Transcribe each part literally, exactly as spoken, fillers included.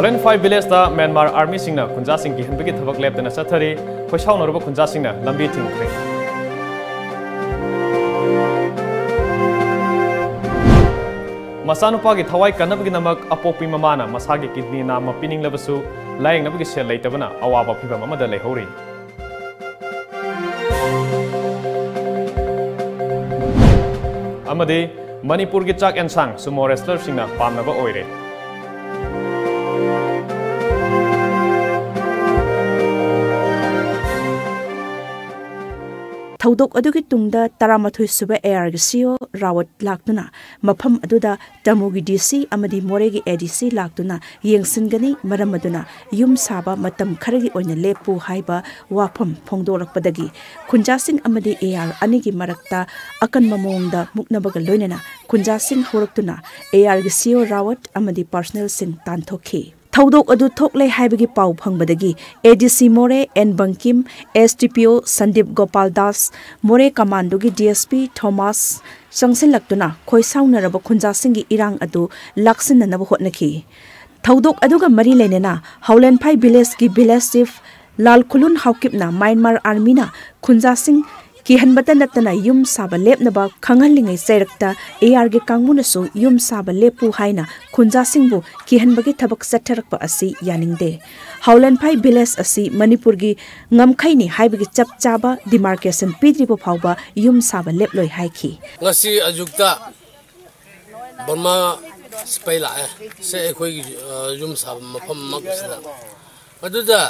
ꯍꯣꯂꯦꯟꯐꯥꯏ ꯚꯤꯂꯦꯖꯇ Myanmar ꯑꯥꯔꯃꯤꯁꯤꯡꯅ ꯈꯨꯟꯖꯥꯁꯤꯡ ꯀꯤꯍꯟꯕꯒꯤ ꯊꯕꯛ ꯂꯦꯞꯇꯅ ꯆꯠꯊꯔꯤ꯫ ꯈꯣꯏꯁꯥꯎꯅꯔꯕ ꯈꯨꯟꯖꯥꯁꯤꯡꯅ ꯂꯝꯕꯤ ꯊꯤꯡꯈ꯭ꯔꯦ꯫ ꯃꯆꯥꯅꯨꯄꯥꯒꯤ ꯊꯋꯥꯏ ꯀꯟꯅꯕꯒꯤꯗꯃꯛ ꯑꯄꯣꯛꯄꯤ ꯃꯃꯥꯅ ꯃꯁꯥꯒꯤ ꯀꯤꯗꯅꯤ ꯅꯥꯝꯃ ꯄꯤꯅꯤꯡꯂꯕꯁꯨ ꯂꯥꯌꯦꯡꯅꯕꯒꯤ ꯁꯦꯜ ꯂꯩꯇꯕꯅ ꯑꯋꯥꯕ ꯐꯤꯚꯝ ꯑꯃꯗ ꯂꯩꯍꯧꯔꯤ꯫ ꯑꯃꯗꯤ ꯃꯅꯤꯄꯨꯔꯒꯤ ꯆꯥꯛ ꯑꯦꯟꯁꯥꯡ ꯁꯨꯃꯣ ꯔꯦꯁꯂꯔꯁꯤꯡꯅ ꯄꯥꯝꯅꯕ ꯑꯣꯏꯔꯦ꯫ ꯊꯧꯗꯣꯛ ꯑꯗꯨꯒꯤ ꯇꯨꯡꯗ ꯇꯔꯥꯃꯥꯊꯣꯏ ꯁꯨꯕ ꯑꯦ ꯑꯥꯔꯒꯤ ꯁꯤ ꯑꯣ ꯔꯥꯋꯠ ꯂꯥꯛꯇꯨꯅ ꯃꯐꯝ ꯑꯗꯨꯗ ꯇꯃꯨꯒꯤ ꯗꯤ ꯁꯤ ꯑꯃꯗꯤ ꯃꯣꯔꯦꯒꯤ ꯑꯦ ꯗꯤ ꯁꯤ ꯂꯥꯛꯇꯨꯅ ꯌꯦꯡꯁꯤꯟꯒꯅꯤ꯫ ꯃꯔꯝ ꯑꯗꯨꯅ ꯌꯨꯝ ꯁꯥꯕ ꯃꯇꯝ ꯈꯔꯒꯤ ꯑꯣꯏꯅ ꯂꯦꯞꯄꯨ ꯍꯥꯏꯕ ꯋꯥꯐꯝ ꯐꯣꯡꯗꯣꯔꯛꯄꯗꯒꯤ ꯈꯨꯟꯖꯥꯁꯤꯡ ꯑꯃꯗꯤ ꯑꯦ ꯑꯥꯔ ꯑꯅꯤꯒꯤ ꯃꯔꯛꯇ ꯑꯀꯟꯕ ꯃꯑꯣꯡꯗ ꯃꯨꯛꯅꯕꯒ ꯂꯣꯏꯅꯅ ꯈꯨꯟꯖꯥꯁꯤꯡ ꯍꯧꯔꯛꯇꯨꯅ ꯑꯦ ꯑꯥꯔꯒꯤ ꯁꯤ ꯑꯣ ꯔꯥꯋꯠ ꯑꯃꯗꯤ ꯄꯥꯔꯁꯅꯦꯜꯁꯤꯡ ꯇꯥꯟꯊꯣꯛꯈꯤ꯫ ꯊꯧꯗꯣꯛ ꯑꯗꯨ ꯊꯣꯛꯂꯦ ꯍꯥꯏꯕꯒꯤ ꯄꯥꯎ ꯐꯪꯕꯗꯒꯤ ꯑꯦ ꯗꯤ ꯁꯤ ꯃꯣꯔꯦ ꯑꯦꯟ ꯕꯪꯀꯤꯝ, ꯑꯦꯁ ꯗꯤ ꯄꯤ ꯑꯣ ꯁꯟꯗꯤꯞ ꯒꯣꯄꯥꯜ ꯗꯥꯁ, ꯃꯣꯔꯦ ꯀꯃꯥꯟꯗꯣꯒꯤ ꯗꯤ ꯑꯦꯁ ꯄꯤ ꯊꯣꯃꯥꯁ ꯆꯪꯁꯤꯜꯂꯛꯇꯨꯅ ꯈꯣꯏꯁꯥꯎꯅꯔꯕ ꯈꯨꯟꯖꯥꯁꯤꯡꯒꯤ ꯏꯔꯥꯡ ꯑꯗꯨ ꯂꯥꯛꯁꯤꯟꯅꯅꯕ ꯍꯣꯠꯅꯈꯤ꯫ ꯊꯧꯗꯣꯛ ꯑꯗꯨꯒ ꯃꯔꯤ ꯂꯩꯅꯅ ꯍꯥꯎꯂꯦꯟꯐꯥꯏ ꯚꯤꯂꯦꯖꯀꯤ ꯚꯤꯂꯦꯖ ꯆꯤꯐ ꯂꯥꯜ ꯈꯨꯂꯨꯟ ꯍꯥꯎꯀꯤꯞꯅ ꯃ꯭ꯌꯥꯟꯃꯥꯔ ꯑꯥꯔꯃꯤꯅ ꯈꯨꯟꯖꯥꯁꯤꯡ ꯀꯤꯍꯟꯕꯇ ꯅꯠꯇꯅ ꯌꯨꯝ ꯁꯥꯕ ꯂꯦꯞꯅꯕ ꯈꯪꯍꯜꯂꯤꯉꯩ ꯆꯩꯔꯛꯇ ꯑꯦ ꯑꯥꯔꯒꯤ ꯀꯥꯡꯕꯨꯅꯁꯨ ꯌꯨꯝ ꯁꯥꯕ ꯂꯦꯞꯄꯨ ꯍꯥꯏꯅ ꯈꯨꯟꯖꯥꯁꯤꯡꯕꯨ ꯀꯤꯍꯟꯕꯒꯤ ꯊꯕꯛ ꯆꯠꯊꯔꯛꯄ ꯑꯁꯤ ꯌꯥꯅꯤꯡꯗꯦ꯫ ꯍꯥꯎꯂꯦꯟꯐꯥꯏ ꯚꯤꯂꯦꯖ ꯑꯁꯤ ꯃꯅꯤꯄꯨꯔꯒꯤ ꯉꯝꯈꯩꯅꯤ ꯍꯥꯏꯕꯒꯤ ꯆꯞ ꯆꯥꯕ ꯗꯤꯃꯥꯔꯀꯦꯁꯟ ꯄꯤꯗ꯭ꯔꯤꯕ ꯐꯥꯎꯕ ꯌꯨꯝ ꯁꯥꯕ ꯂꯦꯞꯂꯣꯏ ꯍꯥꯏꯈꯤ꯫ ꯉꯁꯤ ꯑꯌꯨꯛꯇ ꯕꯔꯃꯥ ꯁꯤꯄꯥꯏ ꯂꯥꯛꯑꯦ꯫ ꯁꯦ ꯑꯩꯈꯣꯏꯒꯤ, ꯑ, ꯌꯨꯝ ꯁꯥꯕ ꯃꯐꯝꯃꯛ ꯑꯁꯤꯗ꯫ ꯑꯗꯨꯗ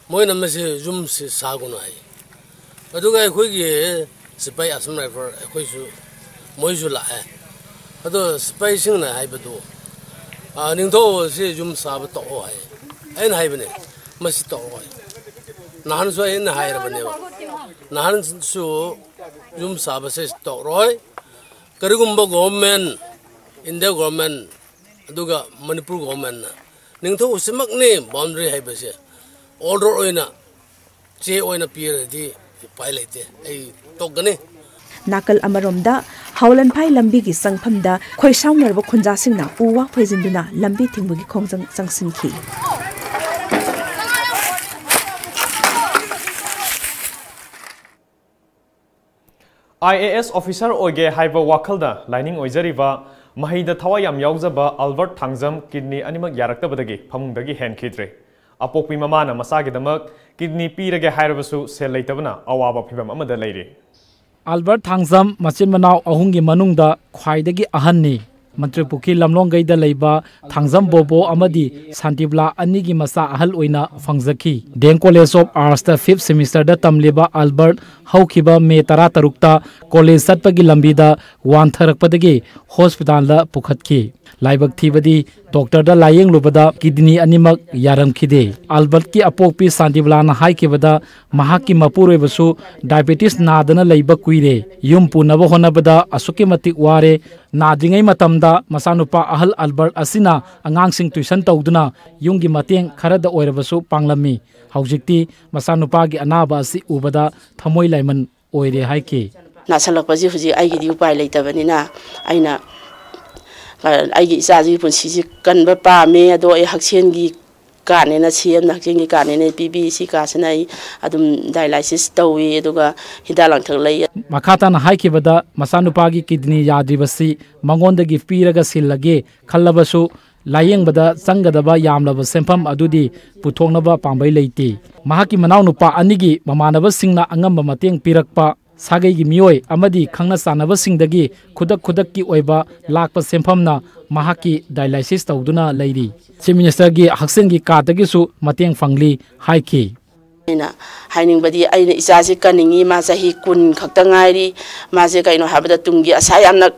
ꯃꯣꯏꯅ ꯃꯁꯤ ꯌꯨꯝꯁꯤ ꯁꯥꯒꯅꯨ ꯍꯥꯏ꯫ ꯑꯗꯨꯒ ꯑꯩꯈꯣꯏꯒꯤ ꯁꯤꯄꯥꯏ ꯑꯁꯥꯝ ꯔꯥꯏꯐꯜ ꯑꯩꯈꯣꯏꯁꯨ, ꯃꯣꯏꯁꯨ ꯂꯥꯛꯑꯦ꯫ ꯑꯗꯣ ꯁꯤꯄꯥꯏꯁꯤꯡꯅ ꯍꯥꯏꯕꯗꯨ, "ꯑ, ꯅꯤꯡꯊꯧ ꯑꯁꯤ ꯌꯨꯝ ꯁꯥꯕ ꯇꯣꯛꯑꯣ" ꯍꯥꯏ꯫ ꯑꯩꯅ ꯍꯥꯏꯕꯅꯦ, "ꯃꯁꯤ ꯇꯧꯔꯣꯏ꯫ ꯅꯍꯥꯟꯁꯨ ꯑꯩꯅ ꯍꯥꯏꯔꯕꯅꯦꯕ꯫ ꯅꯍꯥꯟꯁꯨ ꯌꯨꯝ ꯁꯥꯕꯁꯦ ꯇꯧꯔꯣꯏ꯫ ꯀꯔꯤꯒꯨꯝꯕ ꯒꯣꯚꯔꯟꯃꯦꯟ, ꯏꯟꯗꯤꯌꯥ ꯒꯣꯚꯔꯟꯃꯦꯟ ꯑꯗꯨꯒ ꯃꯅꯤꯄꯨꯔ ꯒꯣꯚꯔꯟꯃꯦꯟꯅ ꯅꯤꯡꯊꯧ ꯑꯁꯤꯃꯛꯅꯤ ꯕꯥꯎꯟꯗꯔꯤ ꯍꯥꯏꯕꯁꯦ ꯑꯣꯔꯗꯔ ꯑꯣꯏꯅ, ꯆꯦ ꯑꯣꯏꯅ ꯄꯤꯔꯗꯤ ꯎꯄꯥꯏ ꯂꯩꯇꯦ, ꯑꯩ ꯇꯣꯛꯀꯅꯤ"꯫ ꯅꯥꯀꯜ ꯑꯃꯔꯣꯝꯗ ꯍꯥꯎꯂꯟꯐꯥꯏ ꯂꯝꯕꯤꯒꯤ ꯆꯪꯐꯝꯗ ꯈꯣꯏꯁꯥꯎꯅꯔꯕ ꯈꯨꯟꯖꯥꯁꯤꯡꯅ ꯎ ꯋꯥ ꯐꯣꯏꯖꯤꯟꯗꯨꯅ ꯂꯝꯕꯤ ꯊꯤꯡꯕꯒꯤ ꯈꯣꯡꯖꯪ ꯆꯪꯁꯤꯟꯈꯤ꯫ ꯑꯥꯏ ꯑꯦ ꯑꯦꯁ ꯑꯣꯐꯤꯁꯥꯔ ꯑꯣꯏꯒꯦ ꯍꯥꯏꯕ ꯋꯥꯈꯜꯗ ꯂꯥꯏꯅꯤꯡ ꯑꯣꯏꯖꯔꯤꯕ, ꯃꯍꯩꯗ ꯊꯋꯥꯏ ꯌꯥꯝ ꯌꯥꯎꯖꯕ ꯑꯜꯕꯔꯠ ꯊꯥꯡꯖꯝ ꯀꯤꯗꯅꯤ ꯑꯅꯤꯃꯛ ꯌꯥꯔꯛꯇꯕꯗꯒꯤ ꯐꯃꯨꯡꯗꯒꯤ ꯍꯦꯟꯈꯤꯗ꯭ꯔꯦ꯫ ꯑꯄꯣꯛꯄꯤ ꯃꯃꯥꯅ ꯃꯆꯥꯒꯤꯗꯃꯛ ꯀꯤꯗꯅꯤ ꯄꯤꯔꯒꯦ ꯍꯥꯏꯔꯕꯁꯨ ꯁꯦꯜ ꯂꯩꯇꯕꯅ ꯑꯋꯥꯕ ꯐꯤꯚꯝ ꯑꯃꯗ ꯂꯩꯔꯤ꯫ ꯑꯜꯕꯔꯠ ꯊꯥꯡꯖꯝ ꯃꯆꯤꯟ ꯃꯅꯥꯎ ꯑꯍꯨꯝꯒꯤ ꯃꯅꯨꯡꯗ ꯈ꯭ꯋꯥꯏꯗꯒꯤ ꯑꯍꯟꯅꯤ꯫ ꯃꯟꯇ꯭ꯔꯤꯄꯨꯈ꯭ꯔꯤ ꯂꯝꯂꯣꯡꯒꯩꯗ ꯂꯩꯕ ꯊꯥꯡꯖꯝ ꯕꯣꯕꯣ ꯑꯃꯗꯤ ꯁꯥꯟꯇꯤꯕꯂꯥ ꯑꯅꯤꯒꯤ ꯃꯆꯥ ꯑꯍꯜ ꯑꯣꯏꯅ ꯐꯪꯖꯈꯤ꯫ ꯗꯦꯝ ꯀꯣꯂꯦꯖ ꯑꯣꯐ ꯑꯥꯔꯠꯁꯇ ꯐꯤꯐ ꯁꯦꯃꯤꯁꯇꯔꯗ ꯇꯝꯂꯤꯕ ꯑꯜꯕꯔꯠ ꯍꯧꯈꯤꯕ ꯃꯦ ꯇꯔꯥꯇꯔꯨꯛꯇ ꯀꯣꯂꯦꯖ ꯆꯠꯄꯒꯤ ꯂꯝꯕꯤꯗ ꯋꯥꯟꯊꯔꯛꯄꯗꯒꯤ ꯍꯣꯁꯄꯤꯇꯥꯜꯗ ꯄꯨꯈꯠꯈꯤ꯫ ꯂꯥꯏꯕꯛ ꯊꯤꯕꯗꯤ ꯗꯣꯛꯇꯔꯗ ꯂꯥꯌꯦꯡꯂꯨꯕꯗ ꯀꯤꯗꯅꯤ ꯑꯅꯤꯃꯛ ꯌꯥꯔꯝꯈꯤꯗꯦ꯫ ꯑꯜꯕꯔꯠꯀꯤ ꯑꯄꯣꯛꯄꯤ ꯁꯥꯟꯇꯤꯕꯂꯥꯅ ꯍꯥꯏꯈꯤꯕꯗ ꯃꯍꯥꯛꯀꯤ ꯃꯄꯨꯔꯣꯏꯕꯁꯨ ꯗꯥꯏꯕꯦꯇꯤꯁ ꯅꯥꯗꯅ ꯂꯩꯕ ꯀꯨꯏꯔꯦ꯫ ꯌꯨꯝ ꯄꯨꯅꯕ ꯍꯣꯠꯅꯕꯗ ꯑꯁꯨꯛꯀꯤ ꯃꯇꯤꯛ ꯋꯥꯔꯦ꯫ ꯅꯥꯗ꯭ꯔꯤꯉꯩ ꯃꯇꯝꯗ ꯃꯆꯥꯅꯨꯄꯥ ꯑꯍꯜ ꯑꯜꯕꯔꯠ ꯑꯁꯤꯅ ꯑꯉꯥꯡꯁꯤꯡ ꯇ꯭ꯌꯨꯁꯟ ꯇꯧꯗꯨꯅ ꯌꯨꯝꯒꯤ ꯃꯇꯦꯡ ꯈꯔꯗ ꯑꯣꯏꯔꯕꯁꯨ ꯄꯥꯡꯂꯝꯃꯤ꯫ ꯍꯧꯖꯤꯛꯇꯤ ꯃꯆꯥꯅꯨꯄꯥꯒꯤ ꯑꯅꯥꯕ ꯑꯁꯤ ꯎꯕꯗ ꯊꯃꯣꯏ ꯂꯥꯏꯃꯟ ꯑꯣꯏꯔꯦ ꯍꯥꯏꯈꯤ꯫ ꯅꯥꯁꯜꯂꯛꯄꯁꯤ ꯍꯧꯖꯤꯛ ꯑꯩꯒꯤꯗꯤ ꯎꯄꯥꯏ ꯂꯩꯇꯕꯅꯤꯅ ꯑꯩꯅ, ꯑ, ꯑꯩꯒꯤ ꯏꯆꯥꯁꯤꯒꯤ ꯄꯨꯟꯁꯤꯁꯤ ꯀꯟꯕ ꯄꯥꯝꯃꯦ꯫ ꯑꯗꯣ ꯑꯩ ꯍꯛꯁꯦꯜꯒꯤ ꯀꯥꯔꯗꯅꯦꯅ, ꯁꯤ ꯑꯦꯝꯅ ꯍꯛꯁꯦꯜꯒꯤ ꯀꯥꯔꯗꯅꯦꯅ ꯄꯤꯕꯤ꯫ ꯁꯤ ꯀꯥꯔꯗꯁꯤꯅ ꯑꯩ ꯑꯗꯨꯝ ꯗꯥꯏꯂꯥꯏꯁꯤꯁ ꯇꯧꯏ, ꯑꯗꯨꯒ ꯍꯤꯗꯥꯛ ꯂꯥꯡꯊꯛ ꯂꯩ꯫ ꯃꯈꯥ ꯇꯥꯅ ꯍꯥꯏꯈꯤꯕꯗ, ꯃꯆꯥꯅꯨꯄꯥꯒꯤ ꯀꯤꯗꯅꯤ ꯌꯥꯗ꯭ꯔꯤꯕꯁꯤ ꯃꯉꯣꯟꯗꯒꯤ ꯄꯤꯔꯒ ꯁꯤꯜꯂꯒꯦ ꯈꯜꯂꯕꯁꯨ, ꯂꯥꯌꯦꯡꯕꯗ ꯆꯪꯒꯗꯕ ꯌꯥꯝꯂꯕ ꯁꯦꯟꯐꯝ ꯑꯗꯨꯗꯤ ꯄꯨꯊꯣꯛꯅꯕ ꯄꯥꯝꯕꯩ ꯂꯩꯇꯦ꯫ ꯃꯍꯥꯛꯀꯤ ꯃꯅꯥꯎꯅꯨꯄꯥ ꯑꯅꯤꯒꯤ ꯃꯃꯥꯟꯅꯕꯁꯤꯡꯅ ꯑꯉꯝꯕ ꯃꯇꯦꯡ ꯄꯤꯔꯛꯄ, ꯁꯥꯒꯩꯒꯤ ꯃꯤꯑꯣꯏ ꯑꯃꯗꯤ ꯈꯪꯅ ꯆꯥꯟꯅꯕꯁꯤꯡꯗꯒꯤ ꯈꯨꯗꯛ ꯈꯨꯗꯛꯀꯤ ꯑꯣꯏꯕ ꯂꯥꯛꯄ ꯁꯦꯟꯐꯝꯅ ꯃꯍꯥꯛꯀꯤ ꯗꯥꯏꯂꯥꯏꯁꯤꯁ ꯇꯧꯗꯨꯅ ꯂꯩꯔꯤ꯫ ꯆꯤꯐ ꯃꯤꯅꯤꯁꯇꯔꯒꯤ ꯍꯛꯁꯦꯜꯒꯤ ꯀꯥꯔꯗꯇꯒꯤꯁꯨ ꯃꯇꯦꯡ ꯐꯪꯂꯤ ꯍꯥꯏꯈꯤ꯫ ꯑꯩꯅ ꯍꯥꯏꯅꯤꯡꯕꯗꯤ, ꯑꯩꯅ ꯏꯆꯥꯁꯤ ꯀꯟꯅꯤꯡꯉꯤ꯫ ꯃꯥ ꯆꯍꯤ ꯀꯨꯟ ꯈꯛꯇ ꯉꯥꯏꯔꯤ꯫ ꯃꯥꯁꯦ ꯀꯩꯅꯣ ꯍꯥꯏꯕꯗ ꯇꯨꯡꯒꯤ ꯑꯁꯥ ꯌꯥꯝꯅ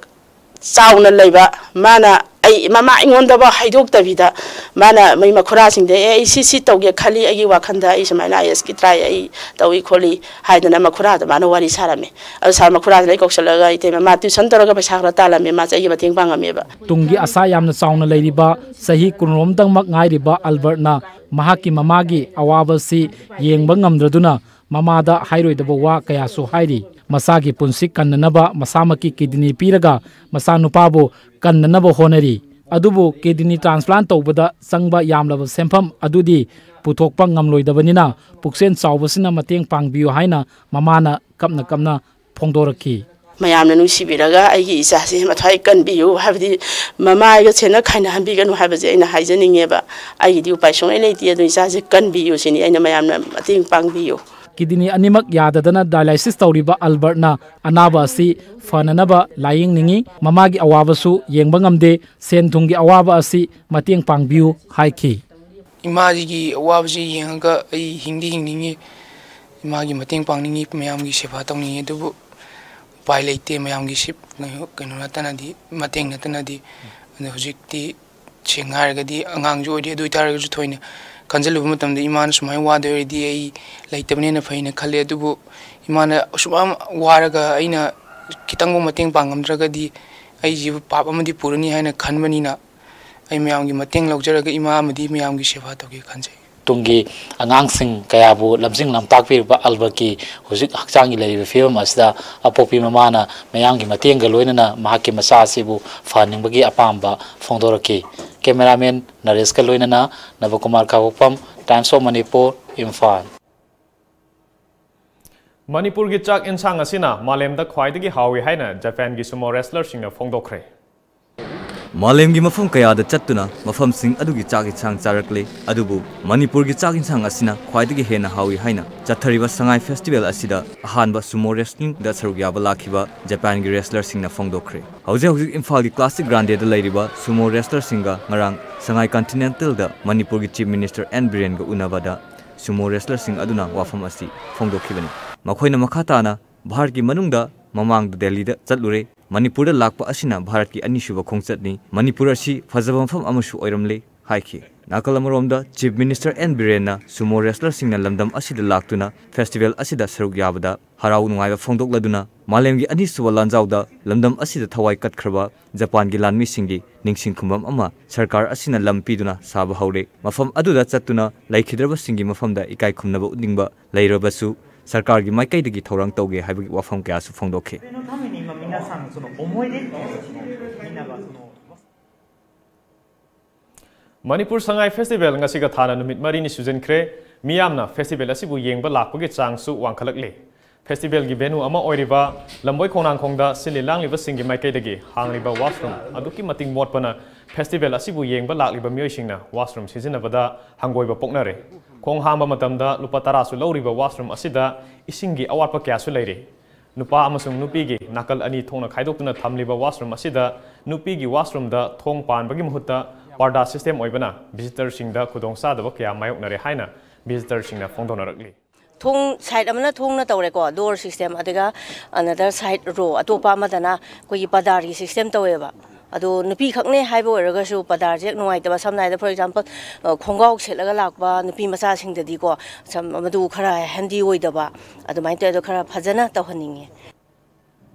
ꯆꯥꯎꯅ ꯂꯩꯕ꯫ ꯃꯥꯅ ꯑꯩ, ꯃꯃꯥ ꯑꯩꯉꯣꯟꯗꯐꯥꯎ ꯍꯥꯏꯗꯣꯛꯇꯕꯤꯗ ꯃꯥꯅ ꯃꯩ ꯃꯈꯨꯔꯥꯁꯤꯡꯗ, "ꯑꯦ, ꯑꯩ ꯁꯤ, ꯁꯤ ꯇꯧꯒꯦ ꯈꯜꯂꯤ, ꯑꯩꯒꯤ ꯋꯥꯈꯜꯗ ꯑꯩ ꯁꯨꯃꯥꯏꯅ ꯑꯥꯏ ꯑꯦꯁꯀꯤ ꯇ꯭ꯔꯥꯏ ꯑꯩ ꯇꯧꯏ ꯈꯣꯠꯂꯤ" ꯍꯥꯏꯗꯅ ꯃꯈꯨꯔꯥꯗ ꯃꯥꯅ ꯋꯥꯔꯤ ꯁꯥꯔꯝꯃꯦ꯫ ꯑꯗꯨ ꯁꯥꯔ ꯃꯈꯨꯔꯥꯗꯨꯅ ꯑꯩ ꯀꯧꯁꯜꯂꯒ, "ꯏꯇꯩꯃ, ꯃꯥ ꯇ꯭ꯌꯨꯁꯟ ꯇꯧꯔꯒ ꯄꯩꯁꯥ ꯈꯔ ꯇꯥꯜꯂꯝꯃꯦ, ꯃꯥꯁꯦ ꯑꯩꯒꯤ ꯃꯇꯦꯡ ꯄꯥꯡꯉꯝꯃꯦꯕ"꯫ ꯇꯨꯡꯒꯤ ꯑꯁꯥ ꯌꯥꯝꯅ ꯆꯥꯎꯅ ꯂꯩꯔꯤꯕ, ꯆꯍꯤ ꯀꯨꯟꯔꯣꯝꯗꯪꯃꯛ ꯉꯥꯏꯔꯤꯕ ꯑꯜꯕꯔꯠꯅ ꯃꯍꯥꯛꯀꯤ ꯃꯃꯥꯒꯤ ꯑꯋꯥꯕꯁꯤ ꯌꯦꯡꯕ ꯉꯝꯗ꯭ꯔꯗꯨꯅ ꯃꯃꯥꯗ ꯍꯥꯏꯔꯣꯏꯗꯕ ꯋꯥ ꯀꯌꯥꯁꯨ ꯍꯥꯏꯔꯤ꯫ ꯃꯁꯥꯒꯤ ꯄꯨꯟꯁꯤ ꯀꯟꯅꯅꯕ ꯃꯁꯥꯃꯛꯀꯤ ꯀꯤꯗꯅꯤ ꯄꯤꯔꯒ ꯃꯆꯥꯅꯨꯄꯥꯕꯨ ꯀꯟꯅꯅꯕ ꯍꯣꯠꯅꯔꯤ꯫ ꯑꯗꯨꯕꯨ ꯀꯤꯗꯅꯤ ꯇ꯭ꯔꯥꯟꯁꯄ꯭ꯂꯥꯟ ꯇꯧꯕꯗ ꯆꯪꯕ ꯌꯥꯝꯂꯕ ꯁꯦꯟꯐꯝ ꯑꯗꯨꯗꯤ ꯄꯨꯊꯣꯛꯄ ꯉꯝꯂꯣꯏꯗꯕꯅꯤꯅ ꯄꯨꯛꯆꯦꯜ ꯆꯥꯎꯕꯁꯤꯅ ꯃꯇꯦꯡ ꯄꯥꯡꯕꯤꯌꯨ ꯍꯥꯏꯅ ꯃꯃꯥꯅ ꯀꯞꯅ ꯀꯞꯅ ꯐꯣꯡꯗꯣꯔꯛꯈꯤ꯫ ꯃꯌꯥꯝꯅ ꯅꯨꯡꯁꯤꯕꯤꯔꯒ ꯑꯩꯒꯤ ꯏꯆꯥꯁꯤ ꯃꯊ꯭ꯋꯥꯏ ꯀꯟꯕꯤꯌꯨ, ꯍꯥꯏꯕꯗꯤ ꯃꯃꯥꯒ ꯁꯦꯟꯅ ꯈꯥꯏꯅꯍꯟꯕꯤꯒꯅꯨ ꯍꯥꯏꯕꯁꯦ ꯑꯩꯅ ꯍꯥꯏꯖꯅꯤꯡꯉꯦꯕ꯫ ꯑꯩꯒꯤꯗꯤ ꯎꯄꯥꯏ ꯁꯨꯡꯂꯩ ꯂꯩꯇꯦ, ꯑꯗꯨ ꯏꯆꯥꯁꯦ ꯀꯟꯕꯤꯌꯨ ꯁꯤꯅꯤ ꯑꯩꯅ ꯃꯌꯥꯝꯅ ꯃꯇꯦꯡ ꯄꯥꯡꯕꯤꯌꯨ꯫ ꯀꯤꯗꯅꯤ ꯑꯅꯤꯃꯛ ꯌꯥꯗꯗꯅ ꯗꯥꯏꯂꯥꯏꯁꯤꯁ ꯇꯧꯔꯤꯕ ꯑꯜꯕꯔꯠꯅ ꯑꯅꯥꯕ ꯑꯁꯤ ꯐꯅꯅꯕ ꯂꯥꯌꯦꯡꯅꯤꯡꯏ꯫ ꯃꯃꯥꯒꯤ ꯑꯋꯥꯕꯁꯨ ꯌꯦꯡꯕ ꯉꯝꯗꯦ꯫ ꯁꯦꯟ ꯊꯨꯝꯒꯤ ꯑꯋꯥꯕ ꯑꯁꯤ ꯃꯇꯦꯡ ꯄꯥꯡꯕꯤꯌꯨ ꯍꯥꯏꯈꯤ꯫ ꯏꯃꯥꯁꯤꯒꯤ ꯑꯋꯥꯕꯁꯤ ꯌꯦꯡꯉꯒ ꯑꯩ ꯍꯤꯡꯗꯤ ꯍꯤꯡꯅꯤꯡꯉꯤ, ꯏꯃꯥꯒꯤ ꯃꯇꯦꯡ ꯄꯥꯡꯅꯤꯡꯉꯤ, ꯃꯌꯥꯝꯒꯤ ꯁꯦꯕꯥ ꯇꯧꯅꯤꯡꯉꯤ, ꯑꯗꯨꯕꯨ ꯎꯄꯥꯏ ꯂꯩꯇꯦ꯫ ꯃꯌꯥꯝꯒꯤ ꯁꯤꯞ-, ꯀꯩꯅꯣ ꯅꯠꯇꯅꯗꯤ, ꯃꯇꯦꯡ ꯅꯠꯇꯅꯗꯤ꯫ ꯑꯗꯣ ꯍꯧꯖꯤꯛꯇꯤ ꯁꯦꯡꯅ ꯍꯥꯏꯔꯒꯗꯤ ꯑꯉꯥꯡꯁꯨ ꯑꯣꯏꯔꯤ, ꯑꯗꯨ ꯑꯣꯏꯇꯥꯔꯒꯁꯨ ꯊꯣꯏꯅ ꯈꯟꯖꯤꯜꯂꯨꯕ ꯃꯇꯝꯗ ꯏꯃꯥꯅ ꯁꯨꯃꯥꯏꯅ ꯋꯥꯗꯣꯏ ꯑꯣꯏꯔꯗꯤ ꯑꯩ ꯂꯩꯇꯕꯅ ꯍꯦꯟꯅ ꯐꯩꯅ ꯈꯜꯂꯦ꯫ ꯑꯗꯨꯕꯨ ꯏꯃꯥꯅ ꯑꯁꯨꯃꯥꯏꯅ ꯋꯥꯔꯒ ꯑꯩꯅ ꯈꯤꯇꯪꯕꯨ ꯃꯇꯦꯡ ꯄꯥꯡꯉꯝꯗ꯭ꯔꯒꯗꯤ ꯑꯩꯁꯤꯕꯨ ꯄꯥꯞ ꯑꯃꯗꯤ ꯄꯨꯔꯅꯤ ꯍꯥꯏꯅ ꯈꯟꯕꯅꯤꯅ ꯑꯩ ꯃꯌꯥꯝꯒꯤ ꯃꯇꯦꯡ ꯂꯧꯖꯔꯒ ꯏꯃꯥ ꯑꯃꯗꯤ ꯃꯌꯥꯝꯒꯤ ꯁꯦꯕꯥ ꯇꯧꯒꯦ ꯈꯟꯖꯩ꯫ ꯇꯨꯡꯒꯤ ꯑꯉꯥꯡꯁꯤꯡ ꯀꯌꯥꯕꯨ ꯂꯝꯖꯤꯡ ꯂꯝꯇꯥꯛꯄꯤꯔꯤꯕ ꯑꯜꯕꯔꯠꯀꯤ ꯍꯧꯖꯤꯛ ꯍꯛꯆꯥꯡꯒꯤ ꯂꯩꯔꯤꯕ ꯐꯤꯕꯝ ꯑꯁꯤꯗ ꯑꯄꯣꯛꯄꯤ ꯃꯃꯥꯅ ꯃꯌꯥꯝꯒꯤ ꯃꯇꯦꯡꯒ ꯂꯣꯏꯅꯅ ꯃꯍꯥꯛꯀꯤ ꯃꯆꯥ ꯑꯁꯤꯕꯨ ꯐꯍꯟꯅꯤꯡꯕꯒꯤ ꯑꯄꯥꯝꯕ ꯐꯣꯡꯗꯣꯔꯛꯈꯤ꯫ ꯀꯦꯃꯦꯔꯥꯃꯦꯟ ꯅꯔꯦꯁꯀ ꯂꯣꯏꯅꯅ ꯅꯕꯀꯨꯃꯥꯔ ꯈꯥꯕꯣꯛꯐꯝ, Times of Manipur, ꯏꯝꯐꯥꯜ꯫ ꯃꯅꯤꯄꯨꯔꯒꯤ ꯆꯥꯛ ꯏꯟꯁꯥꯡ ꯑꯁꯤꯅ ꯃꯥꯂꯦꯝꯗ ꯈ꯭ꯋꯥꯏꯗꯒꯤ ꯍꯥꯎꯏ ꯍꯥꯏꯅ ꯖꯄꯥꯟꯒꯤ ꯁꯨꯃꯣ ꯔꯦꯁꯂꯔꯁꯤꯡꯅ ꯐꯣꯡꯗꯣꯛꯈ꯭ꯔꯦ꯫ ꯃꯥꯂꯦꯝꯒꯤ ꯃꯐꯝ ꯀꯌꯥꯗ ꯆꯠꯇꯨꯅ ꯃꯐꯝꯁꯤꯡ ꯑꯗꯨꯒꯤ ꯆꯥꯛ ꯏꯟꯁꯥꯡ ꯆꯥꯔꯛꯂꯦ, ꯑꯗꯨꯕꯨ ꯃꯅꯤꯄꯨꯔꯒꯤ ꯆꯥꯛ ꯏꯟꯁꯥꯡ ꯑꯁꯤꯅ ꯈ꯭ꯋꯥꯏꯗꯒꯤ ꯍꯦꯟꯅ ꯍꯥꯎꯏ ꯍꯥꯏꯅ ꯆꯠꯊꯔꯤꯕ ꯁꯉꯥꯏ ꯐꯦꯁꯇꯤꯚꯦꯜ ꯑꯁꯤꯗ ꯑꯍꯥꯟꯕ ꯁꯨꯃꯣ ꯔꯦꯁꯂꯤꯡꯗ ꯁꯔꯨꯛ ꯌꯥꯕ ꯂꯥꯛꯈꯤꯕ ꯖꯄꯥꯟꯒꯤ ꯔꯦꯁꯂꯔꯁꯤꯡꯅ ꯐꯣꯡꯗꯣꯛꯈ꯭ꯔꯦ꯫ ꯍꯧꯖꯤꯛ ꯍꯧꯖꯤꯛ ꯏꯝꯐꯥꯜꯒꯤ ꯀ꯭ꯂꯥꯁꯤꯛ ꯒ꯭ꯔꯥꯟꯗꯦꯗ ꯂꯩꯔꯤꯕ ꯁꯨꯃꯣ ꯔꯦꯁꯂꯔꯁꯤꯡꯒ ꯉꯔꯥꯡ ꯁꯉꯥꯏ ꯀꯟꯇꯤꯅꯦꯟꯇꯦꯜꯗ ꯃꯅꯤꯄꯨꯔꯒꯤ ꯆꯤꯐ ꯃꯤꯅꯤꯁꯇꯔ ꯑꯦꯟ ꯕꯤꯔꯦꯟꯒ ꯎꯅꯕꯗ ꯁꯨꯃꯣ ꯔꯦꯁꯂꯔꯁꯤꯡ ꯑꯗꯨꯅ ꯋꯥꯐꯝ ꯑꯁꯤ ꯐꯣꯡꯗꯣꯛꯈꯤꯕꯅꯤ꯫ ꯃꯈꯣꯏꯅ ꯃꯈꯥ ꯇꯥꯅ ꯚꯥꯔꯠꯀꯤ ꯃꯅꯨꯡꯗ ꯃꯃꯥꯡꯗ ꯗꯦꯜꯂꯤꯗ ꯆꯠꯂꯨꯔꯦ꯫ ꯃꯅꯤꯄꯨꯔꯗ ꯂꯥꯛꯄ ꯑꯁꯤꯅ ꯚꯥꯔꯠꯀꯤ ꯑꯅꯤꯁꯨꯕ ꯈꯣꯡꯆꯠꯅꯤ꯫ ꯃꯅꯤꯄꯨꯔ ꯑꯁꯤ ꯐꯖꯕ ꯃꯐꯝ ꯑꯃꯁꯨ ꯑꯣꯏꯔꯝꯂꯦ ꯍꯥꯏꯈꯤ꯫ ꯅꯥꯀꯜ ꯑꯃꯔꯣꯝꯗ ꯆꯤꯐ ꯃꯤꯅꯤꯁꯇꯔ ꯑꯦꯟ ꯕꯤꯔꯦꯟꯅ ꯁꯨꯃꯣ ꯔꯦꯁꯂꯔꯁꯤꯡꯅ ꯂꯝꯗꯝ ꯑꯁꯤꯗ ꯂꯥꯛꯇꯨꯅ ꯐꯦꯁꯇꯤꯚꯦꯜ ꯑꯁꯤꯗ ꯁꯔꯨꯛ ꯌꯥꯕꯗ ꯍꯔꯥꯎ ꯅꯨꯡꯉꯥꯏꯕ ꯐꯣꯡꯗꯣꯛꯂꯗꯨꯅ ꯃꯥꯂꯦꯝꯒꯤ ꯑꯅꯤꯁꯨꯕ ꯂꯥꯟꯖꯥꯎꯗ ꯂꯝꯗꯝ ꯑꯁꯤꯗ ꯊꯋꯥꯏ ꯀꯠꯈ꯭ꯔꯕ ꯖꯄꯥꯟꯒꯤ ꯂꯥꯟꯃꯤꯁꯤꯡꯒꯤ ꯅꯤꯡꯁꯤꯡ ꯈꯨꯕꯝ ꯑꯃ ꯁꯔꯀꯥꯔ ꯑꯁꯤꯅ ꯂꯝ ꯄꯤꯗꯨꯅ ꯁꯥꯕ ꯍꯧꯔꯦ꯫ ꯃꯐꯝ ꯑꯗꯨꯗ ꯆꯠꯇꯨꯅ ꯂꯩꯈꯤꯗ꯭ꯔꯕꯁꯤꯡꯒꯤ ꯃꯐꯝꯗ ꯏꯀꯥꯏ ꯈꯨꯝꯅꯕ ꯎꯠꯅꯤꯡꯕ ꯂꯩꯔꯕꯁꯨ ꯁꯔꯀꯥꯔꯒꯤ ꯃꯥꯏꯀꯩꯗꯒꯤ ꯊꯧꯔꯥꯡ ꯇꯧꯒꯦ ꯍꯥꯏꯕꯒꯤ ꯋꯥꯐꯝ ꯀꯌꯥꯁꯨ ꯐꯣꯡꯗꯣꯛꯈꯤ꯫ このために今皆さんその思い出っていうのを、みんながその、 ꯃꯅꯤꯄꯨꯔ ꯁꯉꯥꯏ ꯐꯦꯁꯇꯤꯚꯦꯜ ꯉꯁꯤꯒ ꯊꯥꯅ ꯅꯨꯃꯤꯠ ꯃꯔꯤꯅꯤ ꯁꯨꯖꯤꯟꯈ꯭ꯔꯦ꯫ ꯃꯤꯌꯥꯝꯅ ꯐꯦꯁꯇꯤꯚꯦꯜ ꯑꯁꯤꯕꯨ ꯌꯦꯡꯕ ꯂꯥꯛꯄꯒꯤ ꯆꯥꯡꯁꯨ ꯋꯥꯡꯈꯠꯂꯛꯂꯤ꯫ ꯐꯦꯁꯇꯤꯚꯦꯜꯒꯤ ꯚꯦꯅꯨ ꯑꯃ ꯑꯣꯏꯔꯤꯕ ꯂꯝꯕꯣꯏ ꯈꯣꯡꯅꯥꯡꯈꯣꯡꯗ ꯁꯤꯜꯂꯤ ꯂꯥꯡꯂꯤꯕꯁꯤꯡꯒꯤ ꯃꯥꯏꯀꯩꯗꯒꯤ ꯍꯥꯡꯂꯤꯕ ꯋꯥꯁꯔꯨꯝ ꯑꯗꯨꯛꯀꯤ ꯃꯇꯤꯛ ꯃꯣꯠꯄꯅ ꯐꯦꯁꯇꯤꯚꯦꯜ ꯑꯁꯤꯕꯨ ꯌꯦꯡꯕ ꯂꯥꯛꯂꯤꯕ ꯃꯤꯑꯣꯏꯁꯤꯡꯅ ꯋꯥꯁꯔꯨꯝ ꯁꯤꯖꯤꯟꯅꯕꯗ ꯍꯪꯒꯣꯏꯕ ꯄꯣꯛꯅꯔꯦ꯫ ꯈꯣꯡ ꯍꯥꯝꯕ ꯃꯇꯝꯗ ꯂꯨꯄꯥ ꯇꯔꯥꯁꯨ ꯂꯧꯔꯤꯕ ꯋꯥꯁꯔꯨꯝ ꯑꯁꯤꯗ ꯏꯁꯤꯡꯒꯤ ꯑꯋꯥꯠꯄ ꯀꯌꯥꯁꯨ ꯂꯩꯔꯤ꯫ ꯅꯨꯄꯥ ꯑꯃꯁꯨꯡ ꯅꯨꯄꯤꯒꯤ ꯅꯥꯀꯜ ꯑꯅꯤ ꯊꯣꯛꯅ ꯈꯥꯏꯗꯣꯛꯇꯨꯅ ꯊꯝꯂꯤꯕ ꯋꯥꯁꯔꯨꯝ ꯑꯁꯤꯗ ꯅꯨꯄꯤꯒꯤ ꯋꯥꯁꯔꯨꯝꯗ ꯊꯣꯡ ꯄꯥꯟꯕꯒꯤ ꯃꯍꯨꯠꯇ ꯄꯔꯗꯥ ꯁꯤꯁꯇꯦꯝ ꯑꯣꯏꯕꯅ ꯚꯤꯖꯤꯇꯔꯁꯤꯡꯗ ꯈꯨꯗꯣꯡꯆꯥꯗꯕ ꯀꯌꯥ ꯃꯥꯌꯣꯛꯅꯔꯦ ꯍꯥꯏꯅ ꯚꯤꯖꯤꯇꯔꯁꯤꯡꯅ ꯐꯣꯡꯗꯣꯛꯅꯔꯛꯂꯤ꯫ ꯊꯣꯡ ꯁꯥꯏꯠ ꯑꯃꯅ ꯊꯣꯡꯅ ꯇꯧꯔꯦꯀꯣ, ꯗꯣꯔ ꯁꯤꯁꯇꯦꯝ, ꯑꯗꯨꯒ ꯑꯅꯗꯔ ꯁꯥꯏꯠ, ꯔꯣ ꯑꯇꯣꯞꯄ ꯑꯃꯗꯅ ꯑꯩꯈꯣꯏꯒꯤ ꯄꯔꯗꯥꯒꯤ ꯁꯤꯁꯇꯦꯝ ꯇꯧꯋꯦꯕ꯫ ꯑꯗꯣ ꯅꯨꯄꯤꯈꯛꯅꯦ ꯍꯥꯏꯕ ꯑꯣꯏꯔꯒꯁꯨ ꯄꯔꯗꯥꯁꯦ ꯍꯦꯛ ꯅꯨꯡꯉꯥꯏꯇꯕ, ꯁꯝꯅ ꯍꯥꯏꯔꯕꯗ, ꯐꯣꯔ ꯑꯦꯛꯖꯥꯝꯄꯜ, ꯑ, ꯈꯣꯡꯒ꯭ꯔꯥꯎ ꯁꯦꯠꯂꯒ ꯂꯥꯛꯄ ꯅꯨꯄꯤ ꯃꯆꯥꯁꯤꯡꯗꯗꯤꯀꯣ, ꯁꯝ-, ꯃꯗꯨ ꯈꯔ ꯍꯦꯟꯗꯤ ꯑꯣꯏꯗꯕ, ꯑꯗꯨꯃꯥꯏꯅ ꯇꯧꯋꯦ꯫ ꯑꯗꯣ ꯈꯔ ꯐꯖꯅ ꯇꯧꯍꯟꯅꯤꯡꯉꯦ꯫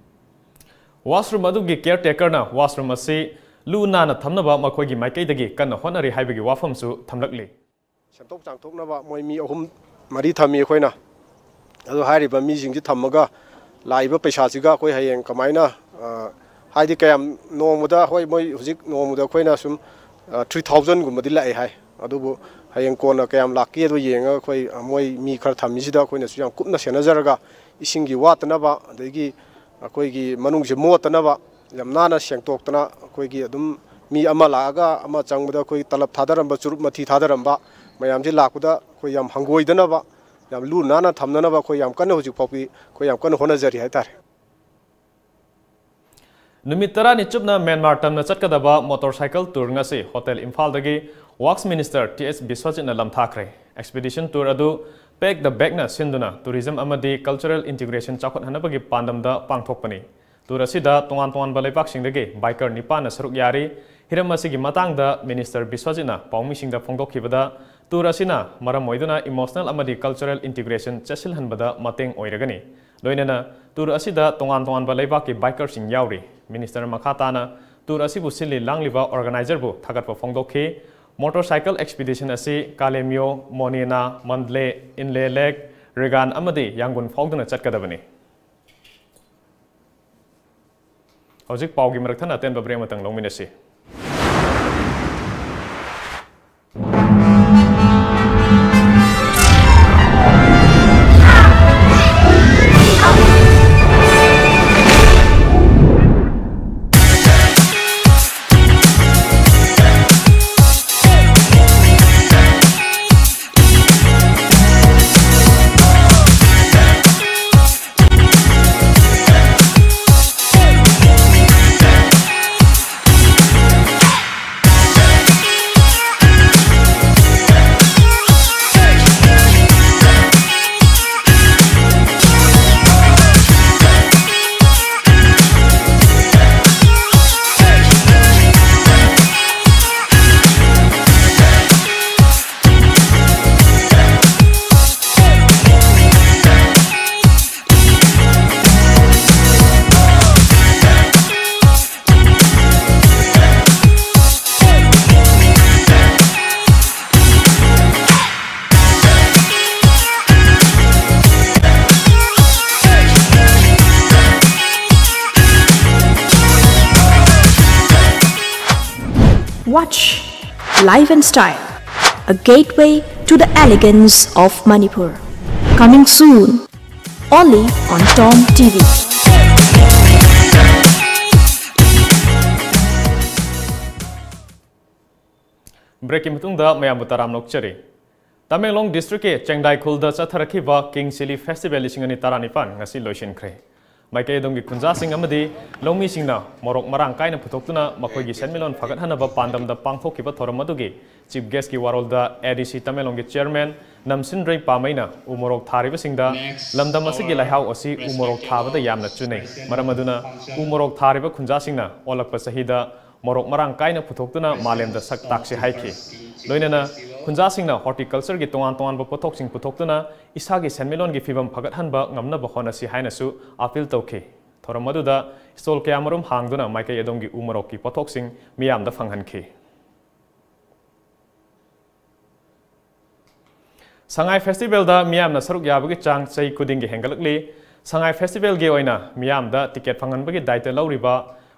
ꯋꯥꯁꯔꯨꯝ ꯑꯗꯨꯒꯤ ꯀꯤꯌꯔ ꯇꯦꯀꯔꯅ ꯋꯥꯁꯔꯨꯝ ꯑꯁꯤ ꯂꯨ ꯅꯥꯟꯅ ꯊꯝꯅꯕ ꯃꯈꯣꯏꯒꯤ ꯃꯥꯏꯀꯩꯗꯒꯤ ꯀꯟꯅ ꯍꯣꯠꯅꯔꯤ ꯍꯥꯏꯕꯒꯤ ꯋꯥꯐꯝꯁꯨ ꯊꯝꯂꯛꯂꯤ꯫ ꯁꯦꯝꯗꯣꯛ ꯆꯥꯝꯊꯣꯛꯅꯕ ꯃꯣꯏ ꯃꯤ ꯑꯍꯨꯝ ꯃꯔꯤ ꯊꯝꯃꯤ ꯑꯩꯈꯣꯏꯅ꯫ ꯑꯗꯨ ꯍꯥꯏꯔꯤꯕ ꯃꯤꯁꯤꯡꯁꯤ ꯊꯝꯃꯒ ꯂꯥꯛꯏꯕ ꯄꯩꯁꯥꯁꯤꯒ ꯑꯩꯈꯣꯏ ꯍꯌꯦꯡ ꯀꯃꯥꯏꯅ, ꯑ, ꯍꯥꯏꯗꯤ ꯀꯌꯥꯝ ꯅꯣꯡꯃꯗ, ꯍꯣꯏ, ꯃꯣꯏ ꯍꯧꯖꯤꯛ ꯅꯣꯡꯃꯗ ꯑꯩꯈꯣꯏꯅ ꯁꯨꯝ, ꯑ, ꯊ꯭ꯔꯤ ꯊꯥꯎꯖꯟꯒꯨꯝꯕꯗꯤ ꯂꯥꯛꯑꯦ ꯍꯥꯏ꯫ ꯑꯗꯨꯕꯨ ꯍꯌꯦꯡ ꯀꯣꯟꯅ ꯀꯌꯥꯝ ꯂꯥꯛꯀꯦꯗꯣ ꯌꯦꯡꯉꯒ ꯑꯩꯈꯣꯏ, ꯑ, ꯃꯣꯏ ꯃꯤ ꯈꯔ ꯊꯝꯃꯤꯁꯤꯗ ꯑꯩꯈꯣꯏꯅꯁꯨ ꯌꯥꯝ ꯀꯨꯞꯅ ꯁꯦꯟꯅꯖꯔꯒ ꯏꯁꯤꯡꯒꯤ ꯋꯥꯠꯇꯅꯕ, ꯑꯗꯒꯤ ꯑꯩꯈꯣꯏꯒꯤ ꯃꯅꯨꯡꯁꯦ ꯃꯣꯠꯇꯅꯕ ꯌꯥꯝ ꯅꯥꯟꯅ ꯁꯦꯡꯇꯣꯛꯇꯅ, ꯑꯩꯈꯣꯏꯒꯤ ꯑꯗꯨꯝ ꯃꯤ ꯑꯃ ꯂꯥꯛꯑꯒ ꯑꯃ ꯆꯪꯕꯗ ꯑꯩꯈꯣꯏ ꯇꯂꯞ ꯊꯥꯗꯔꯝꯕ, ꯆꯨꯔꯨꯞ ꯃꯊꯤ ꯊꯥꯗꯔꯝꯕ ꯃꯌꯥꯝꯁꯦ ꯂꯥꯛꯄꯗ ꯑꯩꯈꯣꯏ ꯌꯥꯝ ꯍꯪꯒꯣꯏꯗꯅꯕ, ꯌꯥꯝ ꯂꯨ ꯅꯥꯟꯅ ꯊꯝꯅꯅꯕ ꯑꯩꯈꯣꯏ ꯌꯥꯝ ꯀꯟꯅ ꯍꯧꯖꯤꯛ ꯐꯥꯎꯕꯤ ꯑꯩꯈꯣꯏ ꯌꯥꯝ ꯀꯟꯅ ꯍꯣꯠꯅꯖꯔꯤ ꯍꯥꯏꯇꯥꯔꯦ꯫ ꯅꯨꯃꯤꯠ ꯇꯔꯥꯅꯤ ꯆꯨꯞꯅ ꯃ꯭ꯌꯥꯟꯃꯥꯔ ꯇꯝꯅ ꯆꯠꯀꯗꯕ ꯃꯣꯇꯣꯔꯁꯥꯏꯀꯜ ꯇꯨꯔ ꯉꯁꯤ ꯍꯣꯇꯦꯜ ꯏꯝꯐꯥꯜꯗꯒꯤ ꯋꯥꯔꯛꯁ ꯃꯤꯅꯤꯁꯇꯔ ꯇꯤ ꯑꯦꯁ ꯕꯤꯁ꯭ꯋꯖꯤꯠꯅ ꯂꯝꯊꯥꯈ꯭ꯔꯦ꯫ ꯑꯦꯛꯁꯄꯤꯗꯤꯁꯟ ꯇꯨꯔ ꯑꯗꯨ ꯄꯦꯛ ꯗ ꯕꯦꯛꯅ ꯁꯤꯟꯗꯨꯅ ꯇꯨꯔꯤꯖꯝ ꯑꯃꯗꯤ ꯀꯜꯆꯔꯦꯜ ꯏꯟꯇꯤꯒ꯭ꯔꯦꯁꯟ ꯆꯥꯎꯈꯠꯍꯟꯅꯕꯒꯤ ꯄꯥꯟꯗꯝꯗ ꯄꯥꯡꯊꯣꯛꯄꯅꯤ꯫ ꯇꯨꯔ ꯑꯁꯤꯗ ꯇꯣꯉꯥꯟ ꯇꯣꯉꯥꯟꯕ ꯂꯩꯕꯥꯛꯁꯤꯡꯗꯒꯤ ꯕꯥꯏꯀꯔ ꯅꯤꯄꯥꯟꯅ ꯁꯔꯨꯛ ꯌꯥꯔꯤ꯫ ꯍꯤꯔꯝ ꯑꯁꯤꯒꯤ ꯃꯇꯥꯡꯗ ꯃꯤꯅꯤꯁꯇꯔ ꯕꯤꯁ꯭ꯋꯖꯤꯠꯅ ꯄꯥꯎꯃꯤꯁꯤꯡꯗ ꯐꯣꯡꯗꯣꯛꯈꯤꯕꯗ, ꯇꯨꯔ ꯑꯁꯤꯅ ꯃꯔꯝ ꯑꯣꯏꯗꯨꯅ ꯏꯃꯣꯁꯅꯦꯜ ꯑꯃꯗꯤ ꯀꯜꯆꯔꯦꯜ ꯏꯟꯇꯤꯒ꯭ꯔꯦꯁꯟ ꯆꯦꯠꯁꯤꯜꯍꯟꯕꯗ ꯃꯇꯦꯡ ꯑꯣꯏꯔꯒꯅꯤ꯫ ꯂꯣꯏꯅꯅ ꯇꯨꯔ ꯑꯁꯤꯗ ꯇꯣꯉꯥꯟ ꯇꯣꯉꯥꯟꯕ ꯂꯩꯕꯥꯛꯀꯤ ꯕꯥꯏꯀꯔꯁꯤꯡ ꯌꯥꯎꯔꯤ꯫ ꯃꯤꯅꯤꯁꯇꯔ ꯃꯈꯥ ꯇꯥꯅ ꯇꯨꯔ ꯑꯁꯤꯕꯨ ꯁꯤꯜꯂꯤ ꯂꯥꯡꯂꯤꯕ ꯑꯣꯔꯒꯅꯥꯏꯖꯔꯕꯨ ꯊꯥꯒꯠꯄ ꯐꯣꯡꯗꯣꯛꯈꯤ꯫ ꯃꯣꯇꯣꯔꯁꯥꯏꯀꯜ ꯑꯦꯛꯁꯄꯤꯗꯤꯁꯟ ꯑꯁꯤ ꯀꯥꯂꯦꯃꯤꯌꯣ, ꯃꯣꯅꯦꯅꯥ, ꯃꯟꯗꯂꯦ, ꯏꯟꯂꯦ ꯂꯦꯛ, ꯔꯦꯒꯥꯟ ꯑꯃꯗꯤ ꯌꯥꯡꯒꯨꯟ ꯐꯥꯎꯗꯨꯅ ꯆꯠꯀꯗꯕꯅꯤ꯫ ꯍꯧꯖꯤꯛ ꯄꯥꯎꯒꯤ ꯃꯔꯛ ꯊꯠꯅ ꯑꯇꯦꯟꯕ break ꯑꯃꯇꯪ ꯂꯧꯃꯤꯟꯅꯁꯤ꯫ Watch Life and Style, a gateway to the elegance of Manipur. Coming soon, only on Tom T V. Breakꯀꯤ ꯃꯇꯨꯡꯗ ꯃꯌꯥꯝꯕꯨ ꯇꯔꯥꯝꯅ ꯑꯣꯛꯆꯔꯤ꯫ ꯇꯃꯦꯡꯂꯣꯡ districtꯀꯤ ꯆꯦꯡꯗꯥꯏ ꯈꯨꯜꯗ ꯆꯠꯊꯔꯛꯈꯤꯕ King Chilli Festival ꯂꯤꯁꯤꯡ ꯑꯅꯤ ꯇꯔꯥꯅꯤꯄꯥꯟ ꯉꯁꯤ ꯂꯣꯏꯁꯤꯟꯈ꯭ꯔꯦ꯫ ꯃꯥꯏꯀꯩ ꯑꯗꯣꯝꯒꯤ ꯈꯨꯟꯖꯥꯁꯤꯡ ꯑꯃꯗꯤ ꯂꯧꯃꯤꯁꯤꯡꯅ ꯃꯣꯔꯣꯛ ꯃꯔꯥꯡ ꯀꯥꯏꯅ ꯄꯨꯊꯣꯛꯇꯨꯅ ꯃꯈꯣꯏꯒꯤ ꯁꯦꯟꯃꯤꯠꯂꯣꯟ ꯐꯒꯠꯍꯟꯅꯕ ꯄꯥꯟꯗꯝꯗ ꯄꯥꯡꯊꯣꯛꯈꯤꯕ ꯊꯧꯔꯝ ꯑꯗꯨꯒꯤ Chief Guestꯀꯤ ꯋꯥꯔꯣꯜꯗ A D C ꯇꯃꯦꯡꯂꯣꯡꯒꯤ Chairman ꯅꯝꯁꯤꯟꯗ꯭ꯔꯩ ꯄꯥꯃꯩꯅ ꯎ ꯃꯣꯔꯣꯛ ꯊꯥꯔꯤꯕꯁꯤꯡꯗ ꯂꯝꯗꯝ ꯑꯁꯤꯒꯤ ꯂꯩꯍꯥꯎ ꯑꯁꯤ ꯎ ꯃꯣꯔꯣꯛ ꯊꯥꯕꯗ ꯌꯥꯝꯅ ꯆꯨꯅꯩ꯫ ꯃꯔꯝ ꯑꯗꯨꯅ ꯎ ꯃꯣꯔꯣꯛ ꯊꯥꯔꯤꯕ ꯈꯨꯟꯖꯥꯁꯤꯡꯅ ꯑꯣꯜꯂꯛꯄ ꯆꯍꯤꯗ ꯃꯣꯔꯣꯛ ꯃꯔꯥꯡ ꯀꯥꯏꯅ ꯄꯨꯊꯣꯛꯇꯨꯅ ꯃꯥꯂꯦꯝꯗ ꯁꯛ ꯇꯥꯛꯁꯤ ꯍꯥꯏꯈꯤ꯫ ꯂꯣꯏꯅꯅ ꯈꯨꯟꯖꯥꯁꯤꯡꯅ horticultureꯒꯤ ꯇꯣꯉꯥꯟ ꯇꯣꯉꯥꯟꯕ ꯄꯣꯠꯊꯣꯛꯁꯤꯡ ꯄꯨꯊꯣꯛꯇꯨꯅ ꯏꯁꯥꯒꯤ ꯁꯦꯟꯃꯤꯠꯂꯣꯟꯒꯤ ꯐꯤꯕꯝ ꯐꯒꯠꯍꯟꯕ ꯉꯝꯅꯕ ꯍꯣꯠꯅꯁꯤ ꯍꯥꯏꯅꯁꯨ appeal ꯇꯧꯈꯤ꯫ ꯊꯧꯔꯝ ꯑꯗꯨꯗ stall ꯀꯌꯥꯃꯔꯨꯝ ꯍꯥꯡꯗꯨꯅ ꯃꯥꯏꯀꯩ ꯑꯗꯣꯝꯒꯤ ꯎ ꯃꯣꯔꯣꯛꯀꯤ ꯄꯣꯠꯊꯣꯛꯁꯤꯡ ꯃꯤꯌꯥꯝꯗ ꯐꯪꯍꯟꯈꯤ꯫ ꯁꯉꯥꯏ ꯐꯦꯁꯇꯤꯚꯦꯜꯗ ꯃꯤꯌꯥꯝꯅ ꯁꯔꯨꯛ ꯌꯥꯕꯒꯤ ꯆꯥꯡ ꯆꯍꯤ ꯈꯨꯗꯤꯡꯒꯤ ꯍꯦꯟꯒꯠꯂꯛꯂꯤ꯫ ꯁꯉꯥꯏ ꯐꯦꯁꯇꯤꯚꯦꯜꯒꯤ ꯑꯣꯏꯅ ꯃꯤꯌꯥꯝꯗ ꯇꯤꯀꯦꯠ ꯐꯪꯍꯟꯕꯒꯤ ꯗꯥꯏꯇ ꯂꯧꯔꯤꯕ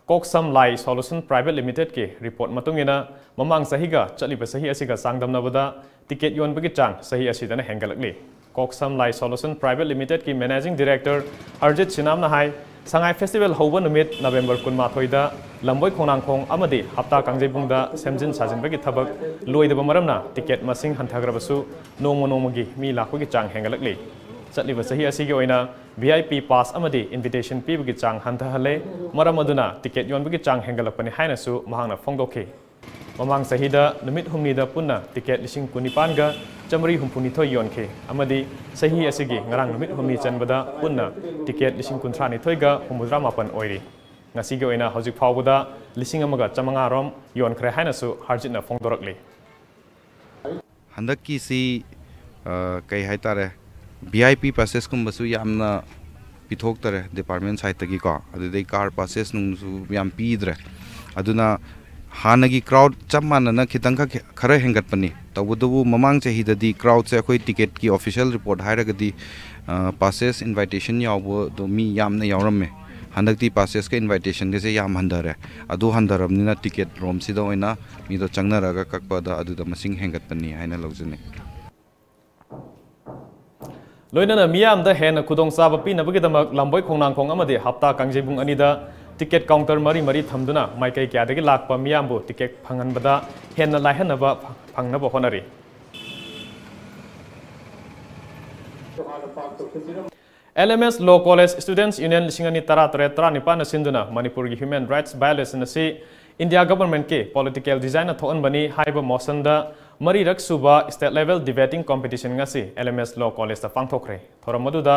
ꯀꯣꯛꯁꯝ ꯂꯥꯏ ꯁꯣꯂꯨꯁꯟ ꯄ꯭ꯔꯥꯏꯚꯦꯠ ꯂꯤꯃꯤꯇꯦꯗꯀꯤ ꯔꯤꯄꯣꯔꯠ ꯃꯇꯨꯡ ꯏꯟꯅ, ꯃꯃꯥꯡ ꯆꯍꯤꯒ ꯆꯠꯂꯤꯕ ꯆꯍꯤ ꯑꯁꯤꯒ ꯆꯥꯡꯗꯝꯅꯕꯗ ꯇꯤꯀꯦꯠ ꯌꯣꯟꯕꯒꯤ ꯆꯥꯡ ꯆꯍꯤ ꯑꯁꯤꯗꯅ ꯍꯦꯟꯒꯠꯂꯛꯂꯤ꯫ ꯀꯣꯛꯁꯝ ꯂꯥꯏ ꯁꯣꯂꯨꯁꯟ ꯄ꯭ꯔꯥꯏꯚꯦꯠ ꯂꯤꯃꯤꯇꯦꯗꯀꯤ ꯃꯦꯅꯦꯖꯤꯡ ꯗꯤꯔꯦꯛꯇꯔ ꯍꯔꯖꯤꯠ ꯁꯤꯅꯥꯝꯅ ꯍꯥꯏ, ꯁꯉꯥꯏ ꯐꯦꯁꯇꯤꯚꯦꯜ ꯍꯧꯕ ꯅꯨꯃꯤꯠ ꯅꯕꯦꯝꯕꯔ ꯀꯨꯟꯃꯥꯊꯣꯏꯗ ꯂꯝꯕꯣꯏ ꯈꯣꯡꯅꯥꯡꯈꯣꯡ ꯑꯃꯗꯤ ꯍꯞꯇꯥ ꯀꯥꯡꯖꯩꯕꯨꯡꯗ ꯁꯦꯝꯖꯤꯟ ꯁꯥꯖꯤꯟꯕꯒꯤ ꯊꯕꯛ ꯂꯣꯏꯗꯕ ꯃꯔꯝꯅ ꯇꯤꯀꯦꯠ ꯃꯁꯤꯡ ꯍꯟꯊꯈ꯭ꯔꯕꯁꯨ, ꯅꯣꯡꯃ ꯅꯣꯡꯃꯒꯤ ꯃꯤ ꯂꯥꯛꯄꯒꯤ ꯆꯥꯡ ꯍꯦꯟꯒꯠꯂꯛꯂꯤ꯫ ꯆꯠꯂꯤꯕ ꯆꯍꯤ ꯑꯁꯤꯒꯤ ꯑꯣꯏꯅ ꯚꯤ ꯑꯥꯏ ꯄꯤ ꯄꯥꯁ ꯑꯃꯗꯤ ꯏꯟꯚꯤꯇꯦꯁꯟ ꯄꯤꯕꯒꯤ ꯆꯥꯡ ꯍꯟꯊꯍꯜꯂꯦ, ꯃꯔꯝ ꯑꯗꯨꯅ ꯇꯤꯀꯦꯠ ꯌꯣꯟꯕꯒꯤ ꯆꯥꯡ ꯍꯦꯟꯒꯠꯂꯛꯄꯅꯤ ꯍꯥꯏꯅꯁꯨ ꯃꯍꯥꯛꯅ ꯐꯣꯡꯗꯣꯛꯈꯤ꯫ ꯃꯃꯥꯡ ꯆꯍꯤꯗ ꯅꯨꯃꯤꯠ ꯍꯨꯝꯅꯤꯗ ꯄꯨꯟꯅ ꯇꯤꯀꯦꯠ ꯂꯤꯁꯤꯡ ꯀꯨꯟꯅꯤꯄꯥꯟꯒ ꯆꯥꯃꯔꯤ ꯍꯨꯝꯐꯨꯅꯤꯊꯣꯏ ꯌꯣꯟꯈꯤ ꯑꯃꯗꯤ ꯆꯍꯤ ꯑꯁꯤꯒꯤ ꯉꯔꯥꯡ ꯅꯨꯃꯤꯠ ꯍꯨꯝꯅꯤ ꯆꯟꯕꯗ ꯄꯨꯟꯅ ꯇꯤꯀꯦꯠ ꯂꯤꯁꯤꯡ ꯀꯨꯟꯊ꯭ꯔꯥꯅꯤꯊꯣꯏꯒ ꯍꯨꯝꯐꯨꯇꯔꯥ ꯃꯥꯄꯟ ꯑꯣꯏꯔꯤ꯫ ꯉꯁꯤꯒꯤ ꯑꯣꯏꯅ ꯍꯧꯖꯤꯛ ꯐꯥꯎꯕꯗ ꯂꯤꯁꯤꯡ ꯑꯃꯒ ꯆꯥꯃꯉꯥ ꯔꯣꯝ ꯌꯣꯟꯈ꯭ꯔꯦ ꯍꯥꯏꯅꯁꯨ ꯍꯔꯖꯤꯠꯅ ꯐꯣꯡꯗꯣꯔꯛꯂꯤ꯫ ꯍꯟꯗꯛꯀꯤꯁꯤ, ꯑ, ꯀꯩ ꯍꯥꯏꯇꯥꯔꯦ, ꯚꯤ ꯑꯥꯏ ꯄꯤ ꯄꯥꯁꯦꯁꯀꯨꯝꯕꯁꯨ ꯌꯥꯝꯅ ꯄꯤꯊꯣꯛꯇꯔꯦ ꯗꯤꯄꯥꯔꯠꯃꯦꯟ ꯁꯥꯏꯠꯇꯒꯤꯀꯣ, ꯑꯗꯨꯗꯩ ꯀꯥꯔ ꯄꯥꯁꯦꯁ ꯅꯨꯡꯁꯨ ꯌꯥꯝ ꯄꯤꯗ꯭ꯔꯦ꯫ ꯑꯗꯨꯅ ꯍꯥꯟꯅꯒꯤ ꯀ꯭ꯔꯥꯎꯗ ꯆꯞ ꯃꯥꯟꯅꯅ ꯈꯤꯇꯪꯈꯛ ꯈꯔ ꯍꯦꯟꯒꯠꯄꯅꯤ꯫ ꯇꯧꯕꯇꯕꯨ ꯃꯃꯥꯡ ꯆꯍꯤꯗꯗꯤ ꯀ꯭ꯔꯥꯎꯗꯁꯦ ꯑꯩꯈꯣꯏ ꯇꯤꯀꯦꯠꯀꯤ ꯑꯣꯐꯤꯁꯤꯌꯦꯜ ꯔꯤꯄꯣꯔꯠ ꯍꯥꯏꯔꯒꯗꯤ, ꯑ, ꯄꯥꯁꯦꯁ ꯏꯟꯚꯥꯏꯇꯦꯁꯟ ꯌꯥꯎꯕꯗꯣ ꯃꯤ ꯌꯥꯝꯅ ꯌꯥꯎꯔꯝꯃꯦ꯫ ꯍꯟꯗꯛꯇꯤ ꯄꯥꯁꯦꯁꯀ ꯏꯟꯚꯥꯏꯇꯦꯁꯟꯒꯁꯦ ꯌꯥꯝ ꯍꯟꯊꯔꯦ꯫ ꯑꯗꯨ ꯍꯟꯊꯔꯕꯅꯤꯅ ꯇꯤꯀꯦꯠ ꯔꯣꯝꯁꯤꯗ ꯑꯣꯏꯅ ꯃꯤꯗꯣ ꯆꯪꯅꯔꯒ ꯀꯛꯄꯗ ꯑꯗꯨꯗ ꯃꯁꯤꯡ ꯍꯦꯟꯒꯠꯄꯅꯤ ꯍꯥꯏꯅ ꯂꯧꯖꯅꯤꯡꯏ꯫ ꯂꯣꯏꯅꯅ ꯃꯤꯌꯥꯝꯗ ꯍꯦꯟꯅ ꯈꯨꯗꯣꯡꯆꯥꯕ ꯄꯤꯅꯕꯒꯤꯗꯃꯛ ꯂꯝꯕꯣꯏ ꯈꯣꯡꯅꯥꯡꯈꯣꯡ ꯑꯃꯗꯤ ꯍꯞꯇꯥ ꯀꯥꯡꯖꯩꯕꯨꯡ ꯑꯅꯤꯗ ꯇꯤꯀꯦꯠ ꯀꯥꯎꯟꯇꯔ ꯃꯔꯤ ꯃꯔꯤ ꯊꯝꯗꯨꯅ ꯃꯥꯏꯀꯩ ꯀꯌꯥꯗꯒꯤ ꯂꯥꯛꯄ ꯃꯤꯌꯥꯝꯕꯨ ꯇꯤꯀꯦꯠ ꯐꯪꯍꯟꯕꯗ ꯍꯦꯟꯅ ꯂꯥꯏꯍꯟꯅꯕ ꯐꯪꯅꯕ ꯍꯣꯠꯅꯔꯤ꯫ ꯑꯦꯜ ꯑꯦꯝ ꯑꯦꯁ Law College Students Union ꯂꯤꯁꯤꯡ ꯑꯅꯤ ꯇꯔꯥꯇꯔꯦꯠ ꯇꯔꯥꯅꯤꯄꯥꯟꯅ ꯁꯤꯟꯗꯨꯅ ꯃꯅꯤꯄꯨꯔꯒꯤ human rights violation ꯑꯁꯤ ꯏꯟꯗꯤꯌꯥ ꯒꯚꯔꯟꯃꯦꯟꯠꯀꯤ political designꯅ ꯊꯣꯛꯍꯟꯕꯅꯤ ꯍꯥꯏꯕ ꯃꯣꯁꯟꯗ ꯃꯔꯤꯔꯛ ꯁꯨꯕ state level debating competition ꯉꯁꯤ ꯑꯦꯜ ꯑꯦꯝ ꯑꯦꯁ Law Collegeꯇ ꯄꯥꯡꯊꯣꯛꯈ꯭ꯔꯦ꯫ ꯊꯧꯔꯝ ꯑꯗꯨꯗ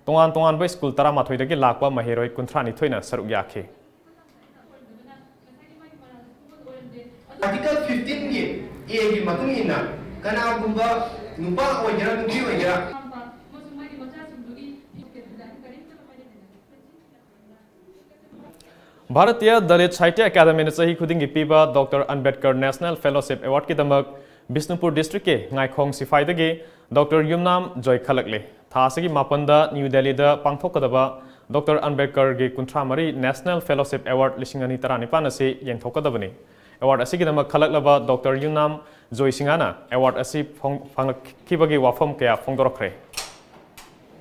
ꯇꯣꯉꯥꯟ ꯇꯣꯉꯥꯟꯕ ꯁ꯭ꯀꯨꯜ ꯇꯔꯥꯃꯥꯊꯣꯏꯗꯒꯤ ꯂꯥꯛꯄ ꯃꯍꯩꯔꯣꯏ ꯀꯨꯟꯊ꯭ꯔꯥꯅꯤꯊꯣꯏꯅ ꯁꯔꯨꯛ ꯌꯥꯈꯤ꯫ Article fifteenꯒꯤ Aꯒꯤ ꯃꯇꯨꯡ ꯏꯟꯅ ꯀꯅꯥꯒꯨꯝꯕ ꯅꯨꯄꯥ ꯑꯣꯏꯒꯦꯔꯥ ꯅꯨꯄꯤ ꯑꯣꯏꯒꯦꯔꯥ ꯚꯥꯔꯇꯤꯌ ꯗꯂꯤꯠ ꯁꯥꯍꯤꯇ꯭ꯌ ꯑꯦꯀꯥꯗꯃꯤꯅ ꯆꯍꯤ ꯈꯨꯗꯤꯡꯒꯤ ꯄꯤꯕ ꯗꯣꯛꯇꯔ ꯑꯝꯕꯦꯗꯀꯔ National Fellowship Awardꯀꯤꯗꯃꯛ ꯕꯤꯁꯅꯨꯄꯨꯔ ꯗꯤꯁꯇ꯭ꯔꯤꯛꯀꯤ ꯉꯥꯏꯈꯣꯡ ꯁꯤꯐꯥꯏꯗꯒꯤ ꯗꯣꯛꯇꯔ ꯌꯨꯝꯅꯥꯝ ꯖꯣꯏ ꯈꯜꯂꯛꯂꯦ꯫ ꯊꯥ ꯑꯁꯤꯒꯤ ꯃꯥꯄꯟꯗ ꯅ꯭ꯌꯨ ꯗꯦꯜꯂꯤꯗ ꯄꯥꯡꯊꯣꯛꯀꯗꯕ ꯗꯣꯛꯇꯔ ꯑꯝꯕꯦꯗꯀꯔꯒꯤ ꯀꯨꯟꯊ꯭ꯔꯥ ꯃꯔꯤ National Fellowship Award ꯂꯤꯁꯤꯡ ꯑꯅꯤ ꯇꯔꯥꯅꯤꯄꯥꯟ ꯑꯁꯤ ꯌꯦꯟꯊꯣꯛꯀꯗꯕꯅꯤ꯫ Award ꯑꯁꯤꯒꯤꯗꯃꯛ ꯈꯜꯂꯛꯂꯕ ꯗꯣꯛꯇꯔ ꯌꯨꯝꯅꯥꯝ ꯖꯣꯏ ꯁꯤꯡꯍꯅ award ꯑꯁꯤ ꯐꯪꯂꯛꯈꯤꯕꯒꯤ ꯋꯥꯐꯝ ꯀꯌꯥ ꯐꯣꯡꯗꯣꯔꯛꯈ꯭ꯔꯦ꯫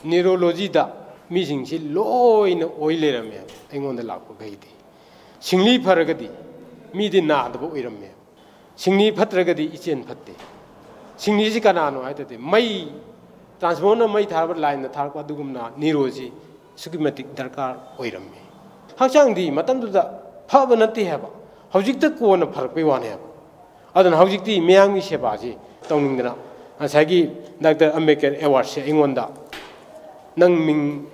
Neurologyꯗ ꯃꯤꯁꯤꯡꯁꯤ ꯂꯣꯏꯅ ꯑꯣꯏ ꯂꯩꯔꯝꯃꯦꯕ꯫ ꯑꯩꯉꯣꯟꯗ ꯂꯥꯛꯄꯈꯩꯗꯤ ꯁꯤꯡꯂꯤ ꯐꯔꯒꯗꯤ ꯃꯤꯗꯤ ꯅꯥꯗꯕ ꯑꯣꯏꯔꯝꯃꯦꯕ꯫ ꯁꯤꯡꯂꯤ ꯐꯠꯇ꯭ꯔꯒꯗꯤ ꯏꯆꯦꯟ ꯐꯠꯇꯦ꯫ ꯁꯤꯡꯂꯤꯁꯤ ꯀꯅꯥꯅꯣ ꯍꯥꯏ ꯇꯥꯔꯗꯤ ꯃꯩ, transformerꯅ ꯃꯩ ꯊꯥꯔꯛꯄ, lineꯅ ꯊꯥꯔꯛꯄ ꯑꯗꯨꯒꯨꯝꯅ neuro ꯁꯤ ꯑꯁꯨꯛꯀꯤ ꯃꯇꯤꯛ ꯗꯔꯀꯥꯔ ꯑꯣꯏꯔꯝꯃꯤ꯫ ꯍꯛꯆꯥꯡꯗꯤ ꯃꯇꯝꯗꯨꯗ ꯐꯕ ꯅꯠꯇꯦ ꯍꯥꯏꯕ, ꯍꯧꯖꯤꯛꯇ ꯀꯣꯟꯅ ꯐꯔꯛꯄꯩ ꯋꯥꯅꯦ ꯍꯥꯏꯕ꯫ ꯑꯗꯨꯅ ꯍꯧꯖꯤꯛꯇꯤ ꯃꯤꯌꯥꯝꯒꯤ ꯁꯦꯕꯥꯁꯤ ꯇꯧꯅꯤꯡꯗꯅ ꯉꯁꯥꯏꯒꯤ ꯗꯥꯛꯇꯔ ꯑꯝꯕꯦꯗꯀꯔ awardꯁꯦ ꯑꯩꯉꯣꯟꯗ ꯅꯪ ꯃꯤꯡ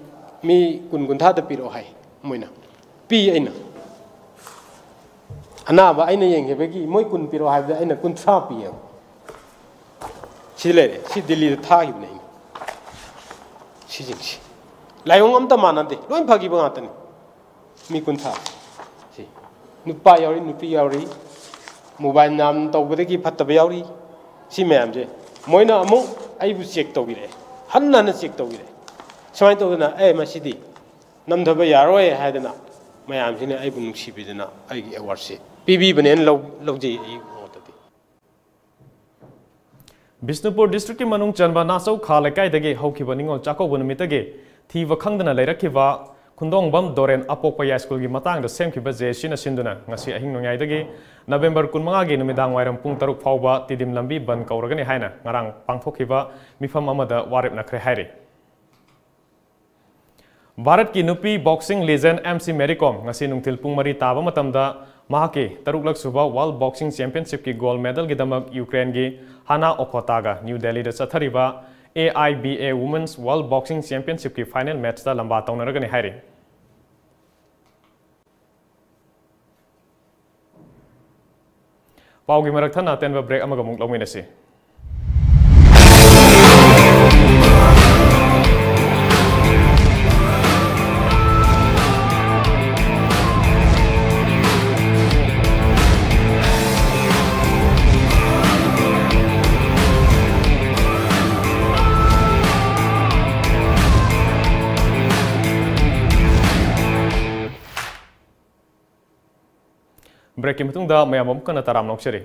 ꯃꯤ ꯀꯨꯟ ꯀꯨꯟꯊ꯭ꯔꯥꯗ ꯄꯤꯔꯛꯑꯣ ꯍꯥꯏ꯫ ꯃꯣꯏꯅ ꯄꯤ꯫ ꯑꯩꯅ ꯑꯅꯥꯕ ꯑꯩꯅ ꯌꯦꯡꯈꯤꯕꯒꯤ ꯃꯣꯏ ꯀꯨꯟ ꯄꯤꯔꯛꯑꯣ ꯍꯥꯏꯕꯗ ꯑꯩꯅ ꯀꯨꯟꯊ꯭ꯔꯥ ꯄꯤꯌꯦꯕ꯫ ꯁꯤ ꯂꯩꯔꯦ꯫ ꯁꯤ ꯗꯤꯜꯂꯤꯗ ꯊꯥꯈꯤꯕꯅꯦ ꯑꯩꯅ꯫ ꯁꯤꯁꯤꯡꯁꯤ ꯂꯥꯏꯑꯣꯡ ꯑꯝꯇ ꯃꯥꯟꯅꯗꯦ꯫ ꯂꯣꯏ ꯐꯈꯤꯕ ꯉꯥꯛꯇꯅꯤ꯫ ꯃꯤ ꯀꯨꯟꯊ꯭ꯔꯥ꯫ ꯁꯤ ꯅꯨꯄꯥ ꯌꯥꯎꯔꯤ, ꯅꯨꯄꯤ ꯌꯥꯎꯔꯤ꯫ Mobile ꯌꯥꯝ ꯇꯧꯕꯗꯒꯤ ꯐꯠꯇꯕ ꯌꯥꯎꯔꯤ꯫ ꯁꯤ ꯃꯌꯥꯝꯁꯦ ꯃꯣꯏꯅ ꯑꯃꯨꯛ ꯑꯩꯕꯨ check ꯇꯧꯕꯤꯔꯛꯑꯦ꯫ ꯍꯟꯅ ꯍꯟꯅ check ꯇꯧꯕꯤꯔꯛꯑꯦ꯫ ꯁꯨꯃꯥꯏꯅ ꯇꯧꯗꯅ ꯑꯦ ꯃꯁꯤꯗꯤ ꯅꯝꯊꯕ ꯌꯥꯔꯣꯏ ꯍꯥꯏꯗꯅ ꯃꯌꯥꯝꯁꯤꯅ ꯑꯩꯕꯨ ꯅꯨꯡꯁꯤꯕꯤꯗꯅ ꯑꯩꯒꯤ awardꯁꯦ ꯄꯤꯕꯤꯕꯅꯦꯅ ꯂꯧ-, ꯂꯧꯖꯩ ꯑꯩꯒꯤ ꯃꯣꯠꯇꯗꯤ꯫ ꯕꯤꯁꯅꯨꯄꯨꯔ ꯗꯤꯁꯇ꯭ꯔꯤꯛꯀꯤ ꯃꯅꯨꯡ ꯆꯟꯕ ꯅꯥꯆꯧ ꯈꯥ ꯂꯩꯀꯥꯏꯗꯒꯤ ꯍꯧꯈꯤꯕ ꯅꯤꯉꯣꯜ ꯆꯥꯛꯀꯧꯕ ꯅꯨꯃꯤꯠꯇꯒꯤ ꯊꯤꯕ ꯈꯪꯗꯅ ꯂꯩꯔꯛꯈꯤꯕ ꯈꯨꯟꯗꯣꯡꯕꯝ ꯗꯣꯔꯦꯟ ꯑꯄꯣꯛꯄ ꯌꯥꯏꯁ꯭ꯀꯨꯜꯒꯤ ꯃꯇꯥꯡꯗ ꯁꯦꯝꯈꯤꯕ ꯖꯦ ꯑꯦꯁ ꯁꯤꯅ ꯁꯤꯟꯗꯨꯅ ꯉꯁꯤ ꯑꯍꯤꯡ ꯅꯣꯡꯌꯥꯏꯗꯒꯤ ꯅꯕꯦꯝꯕꯔ ꯀꯨꯟꯃꯉꯥꯒꯤ ꯅꯨꯃꯤꯗꯥꯡ ꯋꯥꯏꯔꯝ ꯄꯨꯡ ꯇꯔꯨꯛ ꯐꯥꯎꯕ ꯇꯤꯗꯤꯝ ꯂꯝꯕꯤ ꯕꯟ ꯀꯧꯔꯒꯅꯤ ꯍꯥꯏꯅ ꯉꯔꯥꯡ ꯄꯥꯡꯊꯣꯛꯈꯤꯕ ꯃꯤꯐꯝ ꯑꯃꯗ ꯋꯥꯔꯦꯞꯅꯈ꯭ꯔꯦ ꯍꯥꯏꯔꯤ꯫ ꯚꯥꯔꯠꯀꯤ ꯅꯨꯄꯤ boxing legend M C Mary ꯀꯣꯝ ꯉꯁꯤ ꯅꯨꯡꯊꯤꯜ ꯄꯨꯡ ꯃꯔꯤ ꯇꯥꯕ ꯃꯇꯝꯗ ꯃꯍꯥꯛꯀꯤ ꯇꯔꯨꯛꯂꯛ ꯁꯨꯕ World Boxing Championshipꯀꯤ gold medalꯒꯤꯗꯃꯛ ꯌꯨꯀ꯭ꯔꯦꯟꯒꯤ ꯍꯥꯅꯥ ꯑꯣꯈꯣꯇꯥꯒ ꯅ꯭ꯌꯨ ꯗꯦꯜꯂꯤꯗ ꯆꯠꯊꯔꯤꯕ A I B A Women's World Boxing Championshipꯀꯤ final matchꯇ ꯂꯝꯕꯥ ꯇꯧꯅꯔꯒꯅꯤ ꯍꯥꯏꯔꯤ꯫ ꯄꯥꯎꯒꯤ ꯃꯔꯛ ꯊꯠꯅ ꯑꯇꯦꯟꯕ break ꯑꯃꯒ ꯑꯃꯨꯛ ꯂꯧꯃꯤꯟꯅꯁꯤ꯫ Breakꯀꯤ ꯃꯇꯨꯡꯗ ꯃꯌꯥꯝ ꯑꯃꯨꯛ ꯍꯟꯅ ꯇꯔꯥꯝꯅ ꯑꯣꯛꯆꯔꯤ꯫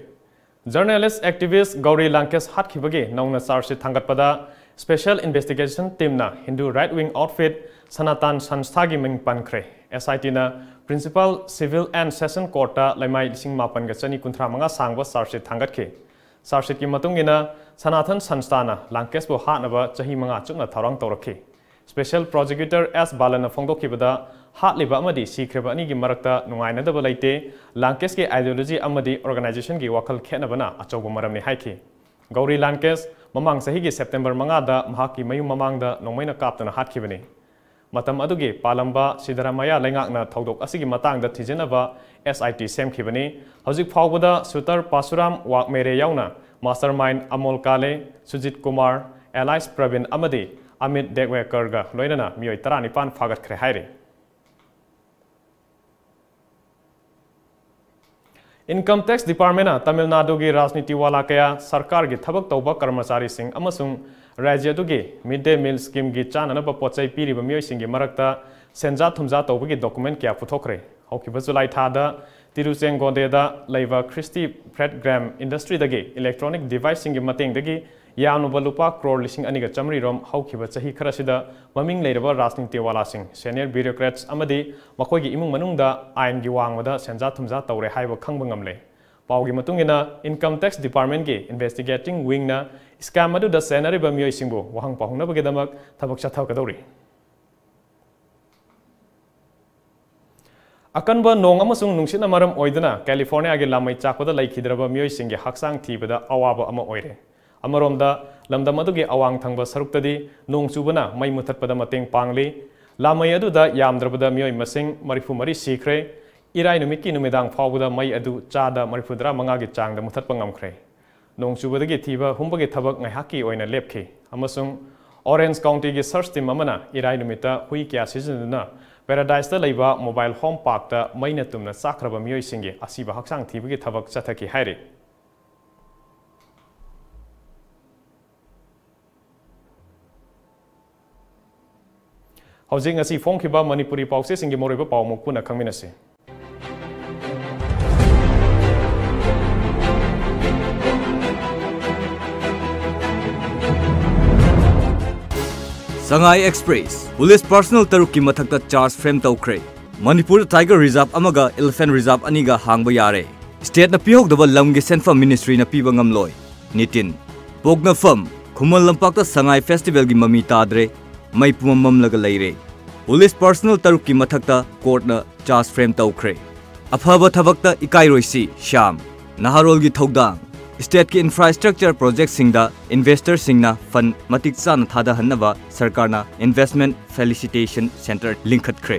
Journalist activist ꯒꯧꯔꯤ ꯂꯥꯡꯀꯦꯁ ꯍꯥꯠꯈꯤꯕꯒꯤ ꯅꯧꯅ charge sheet ꯊꯥꯡꯒꯠꯄꯗ Special Investigation Teamꯅ Hindu right wing outfit ꯁꯅꯥꯇꯟ ꯁꯟꯁꯊꯥꯒꯤ ꯃꯤꯡ ꯄꯟꯈ꯭ꯔꯦ꯫ SITꯅ Principal Civil and Session Courtꯇ ꯂꯩꯃꯥꯏ ꯂꯤꯁꯤꯡ ꯃꯥꯄꯟꯒ ꯆꯅꯤ ꯀꯨꯟꯊ꯭ꯔꯥ ꯃꯉꯥ ꯁꯥꯡꯕ charge sheet ꯊꯥꯡꯒꯠꯈꯤ꯫ Charge sheetꯀꯤ ꯃꯇꯨꯡ ꯏꯟꯅ, ꯁꯅꯥꯇꯟ ꯁꯟꯁꯊꯥꯅ ꯂꯥꯡꯀꯦꯁꯄꯨ ꯍꯥꯠꯅꯕ ꯆꯍꯤ ꯃꯉꯥ ꯆꯨꯞꯅ ꯊꯧꯔꯥꯡ ꯇꯧꯔꯛꯈꯤ꯫ Special Prosecutor S ꯕꯥꯂꯟꯅ ꯐꯣꯡꯗꯣꯛꯈꯤꯕꯗ, ꯍꯥꯠꯂꯤꯕ ꯑꯃꯗꯤ ꯁꯤꯈ꯭ꯔꯕ ꯑꯅꯤꯒꯤ ꯃꯔꯛꯇ ꯅꯨꯡꯉꯥꯏꯅꯗꯕ ꯂꯩꯇꯦ꯫ ꯂꯥꯡꯀꯦꯁꯀꯤ ideology ꯑꯃꯗꯤ organizationꯒꯤ ꯋꯥꯈꯜ ꯈꯦꯠꯅꯕꯅ ꯑꯆꯧꯕ ꯃꯔꯝꯅꯤ ꯍꯥꯏꯈꯤ꯫ ꯒꯧꯔꯤ ꯂꯥꯡꯀꯦꯁ ꯃꯃꯥꯡ ꯆꯍꯤꯒꯤ September ꯃꯉꯥꯗ ꯃꯍꯥꯛꯀꯤ ꯃꯌꯨꯝ ꯃꯃꯥꯡꯗ ꯅꯣꯡꯃꯩꯅ ꯀꯥꯞꯇꯨꯅ ꯍꯥꯠꯈꯤꯕꯅꯤ꯫ ꯃꯇꯝ ꯑꯗꯨꯒꯤ ꯄꯥꯜꯂꯝꯕ ꯁꯤꯗꯔꯥꯃꯌꯥ ꯂꯩꯉꯥꯛꯅ ꯊꯧꯗꯣꯛ ꯑꯁꯤꯒꯤ ꯃꯇꯥꯡꯗ ꯊꯤꯖꯤꯟꯅꯕ SIT ꯁꯦꯝꯈꯤꯕꯅꯤ꯫ ꯍꯧꯖꯤꯛ ꯐꯥꯎꯕꯗ shooter ꯄꯥꯁꯨꯔꯥꯝ ꯋꯥꯒꯃꯦꯔꯦ ꯌꯥꯎꯅ mastermind ꯑꯃꯣꯜ ꯀꯥꯂꯦ, ꯁꯨꯖꯤꯠ ꯀꯨꯃꯥꯔ, alias ꯄ꯭ꯔꯕꯤꯟ ꯑꯃꯗꯤ ꯑꯃꯤꯠ ꯗꯦꯒꯋꯦꯀꯔꯒ ꯂꯣꯏꯅꯅ ꯃꯤꯑꯣꯏ ꯇꯔꯥꯅꯤꯄꯥꯟ ꯐꯥꯒꯠꯈ꯭ꯔꯦ ꯍꯥꯏꯔꯤ꯫ Income Tax Departmentꯅ ꯇꯥꯃꯤꯜ ꯅꯥꯗꯨꯒꯤ ꯔꯥꯖꯅꯤꯇꯤ ꯋꯥꯂꯥ ꯀꯌꯥ, ꯁꯔꯀꯥꯔꯒꯤ ꯊꯕꯛ ꯇꯧꯕ ꯀꯔꯃꯆꯥꯔꯤꯁꯤꯡ ꯑꯃꯁꯨꯡ ꯔꯥꯖ꯭ꯌ ꯑꯗꯨꯒꯤ Mid Day Meal Schemeꯒꯤ ꯆꯥꯅꯅꯕ ꯄꯣꯠꯆꯩ ꯄꯤꯔꯤꯕ ꯃꯤꯑꯣꯏꯁꯤꯡꯒꯤ ꯃꯔꯛꯇ ꯁꯦꯟꯖꯥ ꯊꯨꯝꯖꯥ ꯇꯧꯕꯒꯤ document ꯀꯌꯥ ꯄꯨꯊꯣꯛꯈ꯭ꯔꯦ꯫ ꯍꯧꯈꯤꯕ ꯖꯨꯂꯥꯏ ꯊꯥꯗ ꯇꯤꯔꯨꯆꯦꯡꯒꯣꯟꯗꯦꯗ ꯂꯩꯕ Christy Bread Graham Industryꯗꯒꯤ electronic deviceꯁꯤꯡꯒꯤ ꯃꯇꯦꯡꯗꯒꯤ ꯌꯥꯝꯂꯕ ꯂꯨꯄꯥ ꯀ꯭ꯔꯣꯔ ꯂꯤꯁꯤꯡ ꯑꯅꯤꯒ ꯆꯥꯃꯔꯤ ꯔꯣꯝ ꯍꯧꯈꯤꯕ ꯆꯍꯤ ꯈꯔꯁꯤꯗ ꯃꯃꯤꯡ ꯂꯩꯔꯕ ꯔꯥꯖꯅꯤꯇꯤ ꯋꯥꯂꯥꯁꯤꯡ, senior bureaucrats ꯑꯃꯗꯤ ꯃꯈꯣꯏꯒꯤ ꯏꯃꯨꯡ ꯃꯅꯨꯡꯗ ꯑꯥꯏꯟꯒꯤ ꯋꯥꯡꯃꯗ ꯁꯦꯟꯖꯥ ꯊꯨꯝꯖꯥ ꯇꯧꯔꯦ ꯍꯥꯏꯕ ꯈꯪꯕ ꯉꯝꯂꯦ꯫ ꯄꯥꯎꯒꯤ ꯃꯇꯨꯡ ꯏꯟꯅ, Income Tax Departmentꯀꯤ investigating wingꯅ scam ꯑꯗꯨꯗ ꯆꯦꯟꯅꯔꯤꯕ ꯃꯤꯑꯣꯏꯁꯤꯡꯕꯨ ꯋꯥꯍꯪ ꯄꯥꯎꯍꯪꯅꯕꯒꯤꯗꯃꯛ ꯊꯕꯛ ꯆꯠꯊꯒꯗꯧꯔꯤ꯫ ꯑꯀꯟꯕ ꯅꯣꯡ ꯑꯃꯁꯨꯡ ꯅꯨꯡꯁꯤꯠꯅ ꯃꯔꯝ ꯑꯣꯏꯗꯨꯅ ꯀꯦꯂꯤꯐꯣꯔꯅꯤꯌꯥꯒꯤ ꯂꯥꯃꯩ ꯆꯥꯛꯄꯗ ꯂꯩꯈꯤꯗ꯭ꯔꯕ ꯃꯤꯑꯣꯏꯁꯤꯡꯒꯤ ꯍꯛꯆꯥꯡ ꯊꯤꯕꯗ ꯑꯋꯥꯕ ꯑꯃ ꯑꯣꯏꯔꯦ꯫ ꯑꯃꯔꯣꯝꯗ, ꯂꯝꯗꯝ ꯑꯗꯨꯒꯤ ꯑꯋꯥꯡ ꯊꯪꯕ ꯁꯔꯨꯛꯇꯗꯤ ꯅꯣꯡ ꯆꯨꯕꯅ ꯃꯩ ꯃꯨꯊꯠꯄꯗ ꯃꯇꯦꯡ ꯄꯥꯡꯂꯤ꯫ ꯂꯥꯃꯩ ꯑꯗꯨꯗ ꯌꯥꯝꯗ꯭ꯔꯕꯗ ꯃꯤꯑꯣꯏ ꯃꯁꯤꯡ ꯃꯔꯤꯐꯨ ꯃꯔꯤ ꯁꯤꯈ꯭ꯔꯦ꯫ ꯏꯔꯥꯏ ꯅꯨꯃꯤꯠꯀꯤ ꯅꯨꯃꯤꯗꯥꯡ ꯐꯥꯎꯕꯗ ꯃꯩ ꯑꯗꯨ ꯆꯥꯗ ꯃꯔꯤꯐꯨꯇꯔꯥ ꯃꯉꯥꯒꯤ ꯆꯥꯡꯗ ꯃꯨꯊꯠꯄ ꯉꯝꯈ꯭ꯔꯦ꯫ ꯅꯣꯡ ꯆꯨꯕꯗꯒꯤ ꯊꯤꯕ ꯍꯨꯝꯕꯒꯤ ꯊꯕꯛ ꯉꯥꯏꯍꯥꯛꯀꯤ ꯑꯣꯏꯅ ꯂꯦꯞꯈꯤ, ꯑꯃꯁꯨꯡ Orange Countyꯒꯤ search team ꯑꯃꯅ ꯏꯔꯥꯏ ꯅꯨꯃꯤꯠꯇ ꯍꯨꯏ ꯀꯌꯥ ꯁꯤꯖꯤꯟꯅꯗꯨꯅ Paradiseꯇ ꯂꯩꯕ mobile home parkꯇ ꯃꯩꯅ ꯇꯨꯝꯅ ꯆꯥꯛꯈ꯭ꯔꯕ ꯃꯤꯑꯣꯏꯁꯤꯡꯒꯤ ꯑꯁꯤꯕ ꯍꯛꯆꯥꯡ ꯊꯤꯕꯒꯤ ꯊꯕꯛ ꯆꯠꯊꯈꯤ ꯍꯥꯏꯔꯤ꯫ ꯍꯧꯖꯤꯛ ꯉꯁꯤ ꯐꯣꯡꯈꯤꯕ ꯃꯅꯤꯄꯨꯔꯤ ꯄꯥꯎꯆꯦꯁꯤꯡꯒꯤ ꯃꯔꯨꯑꯣꯏꯕ ꯄꯥꯎ ꯑꯃꯨꯛ ꯄꯨꯟꯅ ꯈꯪꯃꯤꯟꯅꯁꯤ꯫ ꯁꯉꯥꯏ ꯑꯦꯛꯁꯄ꯭ꯔꯦꯁ, ꯄꯨꯂꯤꯁ ꯄꯥꯔꯁꯅꯦꯜ ꯇꯔꯨꯛꯀꯤ ꯃꯊꯛꯇ ꯆꯥꯔꯖ ꯐ꯭ꯔꯦꯝ ꯇꯧꯈ꯭ꯔꯦ꯫ ꯃꯅꯤꯄꯨꯔꯗ ꯇꯥꯏꯒꯔ ꯔꯤꯖꯥꯔꯚ ꯑꯃꯒ ꯏꯂꯤꯐꯦꯟꯠ ꯔꯤꯖꯥꯔꯚ ꯑꯅꯤꯒ ꯍꯥꯡꯕ ꯌꯥꯔꯦ꯫ ꯁ꯭ꯇꯦꯠꯅ ꯄꯤꯍꯧꯗꯕ ꯂꯝꯒꯤ ꯁꯦꯟꯐꯝ ꯃꯤꯅꯤꯁꯇ꯭ꯔꯤꯅ ꯄꯤꯕ ꯉꯝꯂꯣꯏ꯫ ꯅꯤꯇꯤꯟ꯫ ꯄꯣꯛꯅꯐꯝ, ꯈꯨꯃꯟ ꯂꯝꯄꯥꯛꯇ ꯁꯉꯥꯏ ꯐꯦꯁꯇꯤꯚꯦꯜꯒꯤ ꯃꯃꯤ ꯇꯥꯗ꯭ꯔꯦ, ꯃꯩ ꯄꯨꯝꯃꯝ ꯃꯝꯂꯒ ꯂꯩꯔꯦ꯫ ꯄꯨꯂꯤꯁ ꯄꯥꯔꯁꯅꯦꯜ ꯇꯔꯨꯛꯀꯤ ꯃꯊꯛꯇ ꯀꯣꯔꯠꯅ ꯆꯥꯔꯖ ꯐ꯭ꯔꯦꯝ ꯇꯧꯈ꯭ꯔꯦ꯫ ꯑꯐꯕ ꯊꯕꯛꯇ ꯏꯀꯥꯏꯔꯣꯏꯁꯤ, ꯁ꯭ꯌꯥꯝ꯫ ꯅꯍꯥꯔꯣꯜꯒꯤ ꯊꯧꯗꯥꯡ꯫ ꯁ꯭ꯇꯦꯠꯀꯤ ꯏꯟꯐ꯭ꯔꯥꯁ꯭ꯇ꯭ꯔꯛꯆꯔ ꯄ꯭ꯔꯣꯖꯦꯛꯁꯤꯡꯗ ꯏꯟꯚꯦꯁꯇꯔꯁꯤꯡꯅ ꯐꯟꯗ ꯃꯇꯤꯛ ꯆꯥꯅ ꯊꯥꯗꯍꯟꯅꯕ ꯁꯔꯀꯥꯔꯅ ꯏꯟꯚꯦꯁꯠꯃꯦꯟꯠ ꯐꯦꯁꯤꯂꯤꯇꯦꯁꯟ ꯁꯦꯟꯇꯔ ꯂꯤꯡꯈꯠꯈ꯭ꯔꯦ꯫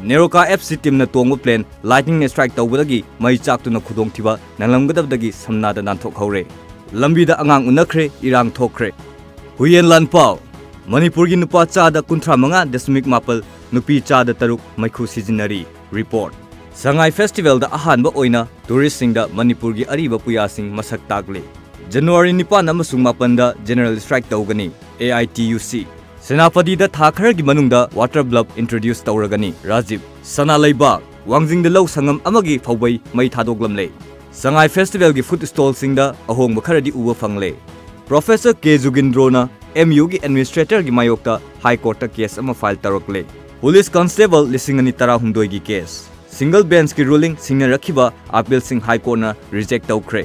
ꯅꯦꯔꯣꯀꯥ ꯑꯦꯐ ꯁꯤ ꯇꯤꯝꯅ ꯇꯣꯡꯕ ꯄ꯭ꯂꯦꯟ ꯂꯥꯏꯠꯅꯤꯡ ꯁ꯭ꯇ꯭ꯔꯥꯏꯛ ꯇꯧꯕꯗꯒꯤ ꯃꯩ ꯆꯥꯛꯇꯨꯅ ꯈꯨꯗꯣꯡꯊꯤꯕ ꯅꯪꯂꯝꯒꯗꯕꯗꯒꯤ ꯁꯝꯅꯥꯗ ꯅꯥꯟꯊꯣꯛꯍꯧꯔꯦ꯫ ꯂꯝꯕꯤꯗ ꯑꯉꯥꯡ ꯎꯅꯈ꯭ꯔꯦ, ꯏꯔꯥꯡ ꯊꯣꯛꯈ꯭ꯔꯦ꯫ ꯍꯨꯏꯌꯦꯟ ꯂꯥꯟꯄꯥꯎ꯫ ꯃꯅꯤꯄꯨꯔꯒꯤ ꯅꯨꯄꯥ ꯆꯥꯗ ꯀꯨꯟꯊ꯭ꯔꯥ ꯃꯉꯥ ꯗꯁꯃꯤꯛ ꯃꯥꯄꯜ, ꯅꯨꯄꯤ ꯆꯥꯗ ꯇꯔꯨꯛ ꯃꯩꯈꯨ ꯁꯤꯖꯤꯟꯅꯔꯤ꯫ ꯔꯤꯄꯣꯔꯠ꯫ ꯁꯉꯥꯏ ꯐꯦꯁꯇꯤꯚꯦꯜꯗ ꯑꯍꯥꯟꯕ ꯑꯣꯏꯅ ꯇꯨꯔꯤꯁꯁꯤꯡꯗ ꯃꯅꯤꯄꯨꯔꯒꯤ ꯑꯔꯤꯕ ꯄꯨꯌꯥꯁꯤꯡ ꯃꯁꯛ ꯇꯥꯛꯂꯤ꯫ ꯖꯅꯋꯥꯔꯤ ꯅꯤꯄꯥꯟ ꯑꯃꯁꯨꯡ ꯃꯥꯄꯟꯗ ꯖꯦꯅꯔꯦꯜ ꯁ꯭ꯇ꯭ꯔꯥꯏꯛ ꯇꯧꯒꯅꯤ꯫ ꯑꯦ ꯑꯥꯏ ꯇꯤ ꯌꯨ ꯁꯤ꯫ ꯁꯦꯅꯥꯄꯇꯤꯗ ꯊꯥ ꯈꯔꯒꯤ ꯃꯅꯨꯡꯗ ꯋꯥꯇꯔ ꯕ꯭ꯂꯕ ꯏꯟꯇ꯭ꯔꯣꯗ꯭ꯌꯨꯁ ꯇꯧꯔꯒꯅꯤ꯫ ꯔꯥꯖꯤꯕ꯫ ꯁꯅꯥ ꯂꯩꯕꯥꯛ꯫ ꯋꯥꯡꯖꯤꯡꯗ ꯂꯧ ꯁꯪꯉꯝ ꯑꯃꯒꯤ ꯐꯧꯕꯩ ꯃꯩ ꯊꯥꯗꯣꯛꯂꯝꯂꯦ꯫ ꯁꯉꯥꯏ ꯐꯦꯁꯇꯤꯚꯦꯜꯒꯤ ꯐꯨꯗ ꯁ꯭ꯇꯣꯜꯁꯤꯡꯗ ꯑꯍꯣꯡꯕ ꯈꯔꯗꯤ ꯎꯕ ꯐꯪꯂꯦ꯫ ꯄ꯭ꯔꯣꯐꯦꯁꯔ ꯀꯦ ꯖꯨꯒꯤꯟꯗ꯭ꯔꯣꯅ ꯑꯦꯝ ꯌꯨꯒꯤ ꯑꯦꯗꯃꯤꯅꯤꯁꯇ꯭ꯔꯦꯇꯔꯒꯤ ꯃꯥꯌꯣꯛꯇ ꯍꯥꯏ ꯀꯣꯔꯠꯇ ꯀꯦꯁ ꯑꯃ ꯐꯥꯏꯜ ꯇꯧꯔꯛꯂꯦ꯫ ꯄꯨꯂꯤꯁ ꯀꯟꯁꯇꯦꯕꯜ ꯂꯤꯁꯤꯡ ꯑꯅꯤ ꯇꯔꯥꯍꯨꯝꯗꯣꯏꯒꯤ ꯀꯦꯁ꯫ ꯁꯤꯡꯒꯜ ꯕꯦꯟꯆꯀꯤ ꯔꯨꯂꯤꯡ ꯁꯤꯡꯅꯔꯛꯈꯤꯕ ꯑꯄꯤꯜꯁꯤꯡ ꯍꯥꯏ ꯀꯣꯔꯠꯅ ꯔꯤꯖꯦꯛ ꯇꯧꯈ꯭ꯔꯦ꯫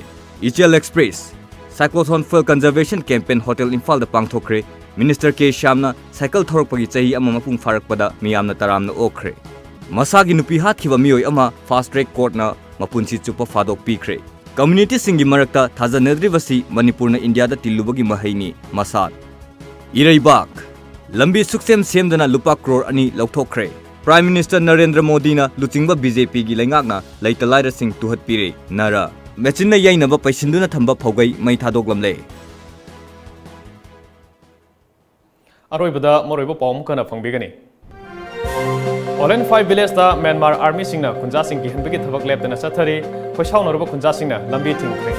ꯏꯆꯦꯜ express. Cyclothon fuel conservation campaign hotel ꯏꯝꯐꯥꯜꯗ ꯄꯥꯡꯊꯣꯛꯈ꯭ꯔꯦ꯫ ꯃꯤꯅꯤꯁꯇꯔ ꯀꯦ ꯁ꯭ꯌꯥꯝꯅ ꯁꯥꯏꯀꯜ ꯊꯧꯔꯛꯄꯒꯤ ꯆꯍꯤ ꯑꯃ ꯃꯄꯨꯡ ꯐꯥꯔꯛꯄꯗ ꯃꯤꯌꯥꯝꯅ ꯇꯔꯥꯝꯅ ꯑꯣꯛꯈ꯭ꯔꯦ꯫ ꯃꯁꯥꯒꯤ ꯅꯨꯄꯤ ꯍꯥꯠꯈꯤꯕ ꯃꯤꯑꯣꯏ ꯑꯃ ꯐꯥꯁꯠ ꯇ꯭ꯔꯦꯛ ꯀꯣꯔꯠꯅ ꯃꯄꯨꯟꯁꯤ ꯆꯨꯞꯄ ꯐꯥꯗꯣꯛ ꯄꯤꯈ꯭ꯔꯦ꯫ ꯀꯝꯃ꯭ꯌꯨꯅꯤꯇꯤꯁꯤꯡꯒꯤ ꯃꯔꯛꯇ ꯊꯥꯖꯅꯗ꯭ꯔꯤꯕꯁꯤ ꯃꯅꯤꯄꯨꯔꯅ ꯏꯟꯗꯤꯌꯥꯗ ꯇꯤꯜꯂꯨꯕꯒꯤ ꯃꯍꯩꯅꯤ, ꯃꯁꯥꯠ꯫ ꯏꯔꯩꯕꯥꯛ꯫ ꯂꯝꯕꯤ ꯁꯨꯛꯁꯦꯝ ꯁꯦꯝꯗꯅ ꯂꯨꯄꯥ ꯀ꯭ꯔꯣꯔ ꯑꯅꯤ ꯂꯧꯊꯣꯛꯈ꯭ꯔꯦ꯫ ꯄ꯭ꯔꯥꯏꯝ ꯃꯤꯅꯤꯁꯇꯔ ꯅꯔꯦꯟꯗ꯭ꯔ ꯃꯣꯗꯤꯅ ꯂꯨꯆꯤꯡꯕ ꯕꯤ ꯖꯦ ꯄꯤꯒꯤ ꯂꯩꯉꯥꯛꯅ ꯂꯩꯇ ꯂꯥꯏꯔꯁꯤꯡ ꯇꯨꯍꯠꯄꯤꯔꯦ꯫ ꯅꯔ꯫ ꯃꯦꯆꯤꯟꯅ ꯌꯩꯅꯕ ꯄꯩꯁꯤꯟꯗꯨꯅ ꯊꯝꯕ ꯐꯧꯒꯩ ꯃꯩ ꯊꯥꯗꯣꯛꯂꯝꯂꯦ꯫ ꯑꯔꯣꯏꯕꯗ ꯃꯔꯨꯑꯣꯏꯕ ꯄꯥꯎ ꯑꯃꯨꯛ ꯍꯟꯅ ꯐꯪꯕꯤꯒꯅꯤ꯫ ꯑꯣꯂꯦꯟꯐꯥꯏ ꯚꯤꯂꯦꯖꯇ ꯃ꯭ꯌꯥꯟꯃꯥꯔ ꯑꯥꯔꯃꯤꯁꯤꯡꯅ ꯈꯨꯟꯖꯥꯁꯤꯡ ꯀꯤꯍꯟꯕꯒꯤ ꯊꯕꯛ ꯂꯦꯞꯇꯅ ꯆꯠꯊꯔꯤ꯫ ꯈꯣꯏꯁꯥꯎꯅꯔꯕ ꯈꯨꯟꯖꯥꯁꯤꯡꯅ ꯂꯝꯕꯤ ꯊꯤꯡꯈ꯭ꯔꯦ꯫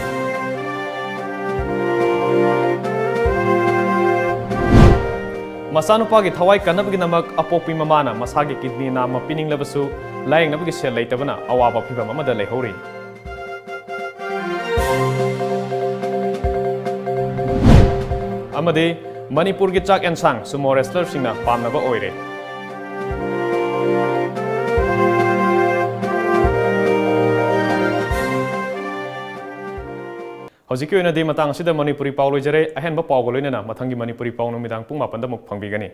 ꯃꯆꯥꯅꯨꯄꯥꯒꯤ ꯊꯋꯥꯏ ꯀꯟꯅꯕꯒꯤꯗꯃꯛ ꯑꯄꯣꯛꯄꯤ ꯃꯃꯥꯅ ꯃꯁꯥꯒꯤ ꯀꯤꯗꯅꯤ ꯅꯥꯝꯃ ꯄꯤꯅꯤꯡꯂꯕꯁꯨ ꯂꯥꯌꯦꯡꯅꯕꯒꯤ ꯁꯦꯜ ꯂꯩꯇꯕꯅ ꯑꯋꯥꯕ ꯐꯤꯚꯝ ꯑꯃꯗ ꯂꯩꯍꯧꯔꯤ꯫ ꯑꯃꯗꯤ ꯃꯅꯤꯄꯨꯔꯒꯤ ꯆꯥꯛ ꯑꯦꯟꯁꯥꯡ sumo wrestlerꯁꯤꯡꯅ ꯄꯥꯝꯅꯕ ꯑꯣꯏꯔꯦ꯫ ꯍꯧꯖꯤꯛꯀꯤ ꯑꯣꯏꯅꯗꯤ ꯃꯇꯥꯡ ꯑꯁꯤꯗ ꯃꯅꯤꯄꯨꯔꯤ ꯄꯥꯎ ꯂꯣꯏꯖꯔꯦ꯫ ꯑꯍꯦꯟꯕ ꯄꯥꯎꯒ ꯂꯣꯏꯅꯅ ꯃꯊꯪꯒꯤ ꯃꯅꯤꯄꯨꯔꯤ ꯄꯥꯎ ꯅꯨꯃꯤꯗꯥꯡ ꯄꯨꯡ ꯃꯥꯄꯟꯗ ꯑꯃꯨꯛ ꯐꯪꯕꯤꯒꯅꯤ꯫